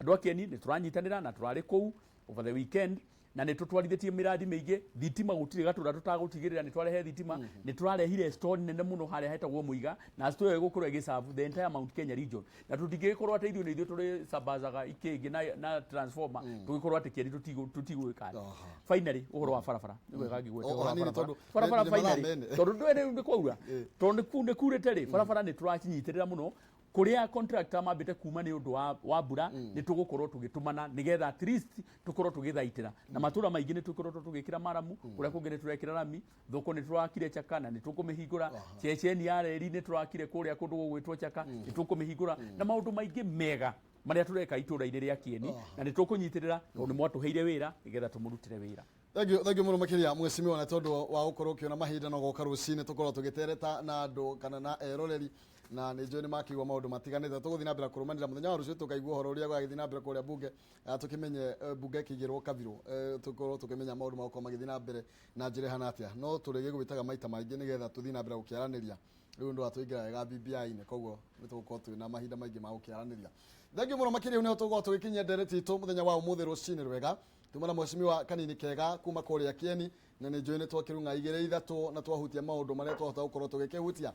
andũ a Kieni nĩ tũranyitanĩra na tũrarĩ kũu over the weekend na nĩ tũtwarithĩtie mĩradi mĩingĩ. Thitima gũtirĩ gatũra tũtagũtigĩrĩra nĩ twarehe thitima. Nĩ tũrarehire store nene mũno harĩa hetagwo Mũiga, na store ĩyo ĩgũkorwo ĩgĩserve the entire Mount Kenya region, na tũtingĩgĩkorwo atĩ ithuĩ nĩ ithuĩ tũrĩ sambazaga ikĩngĩ na transformer, tũgĩkorwo atĩ Kieni tũtigwĩka. Finally, ũhoro wa barabara nĩ wega ngĩgwete O- ũhoro wa hanini barabara. tondũ Barabara nĩ mathaa finally mene. tondũ ndũĩ rĩu nĩ kwaura, tondũ nĩ kurĩte rĩ, barabara nĩ tũracinyitĩrĩra mũno. Kũrĩa contractor mambĩte kuma nĩ ũndũ wa mbura, nĩ tũgũkorwo tũgĩtũmana nĩgetha at least tũkorwo tũgĩthaitĩra. Na matũra maingĩ nĩ tũkoretwo tũgĩkĩra maramu, kũrĩa kũngĩ nĩ tũrekĩra rami. Thoko nĩ tũrakire Chaka na nĩ tũkũmĩhingũra. Ceceni ya reri nĩ tũrakire kũrĩa kũndũ gũgwĩtwo Chaka, nĩ tũkũmĩhingũra, na maũndũ maingĩ mega marĩa tũreka itũra-inĩ rĩa Kieni. Na nĩ tũkũnyitĩrĩra tondũ nĩ mwatũheire wĩra nĩgetha tũmũrutĩre wĩra. Thank you mũno makĩria, mheshimiwa, na tondũ wa gũkorwo ũkĩona mahinda na ũgoka rũcinĩ tũkorwo tũgĩtereta na andũ kana na eroreri, na nĩ njũĩ nĩ makĩigua maũndũ matiganĩte. Tũgũthiĩ na mbere kũrũmanĩra. Mũthenya wa rũciũ tũkaigua ũhoro ũrĩa gũgagĩthiĩ na mbere kũrĩa bunge, tũkĩmenye bunge ĩkĩigĩrwo kabirũ, tũkorwo tũkĩmenya maũndũ magũkorwo magĩthiĩ na mbere na njĩra ĩhana atĩa. No tũrĩgĩgwĩtaga maita maingĩ nĩgetha tũthiĩ na mbere gũkĩaranĩria. Rĩu ũndũ wa tũingĩra wega BBI-inĩ, koguo nĩ tũgũkorwo twĩna mahinda maingĩ ma gũkĩaranĩria. Thank you mũno makĩria. Nĩho tũgũkorwo tũgĩkinyia ndereti itũ mũthenya wa ũmũthĩ. Rũcinĩ rwega. Tuma na mheshimiwa Kanini Kega kuma kũrĩa Kieni, na nĩ njũĩ nĩ twakĩrung'a igĩrĩ ithatũ na twahutia maũndũ marĩa twahota gũkorwo tũgĩkĩhutia.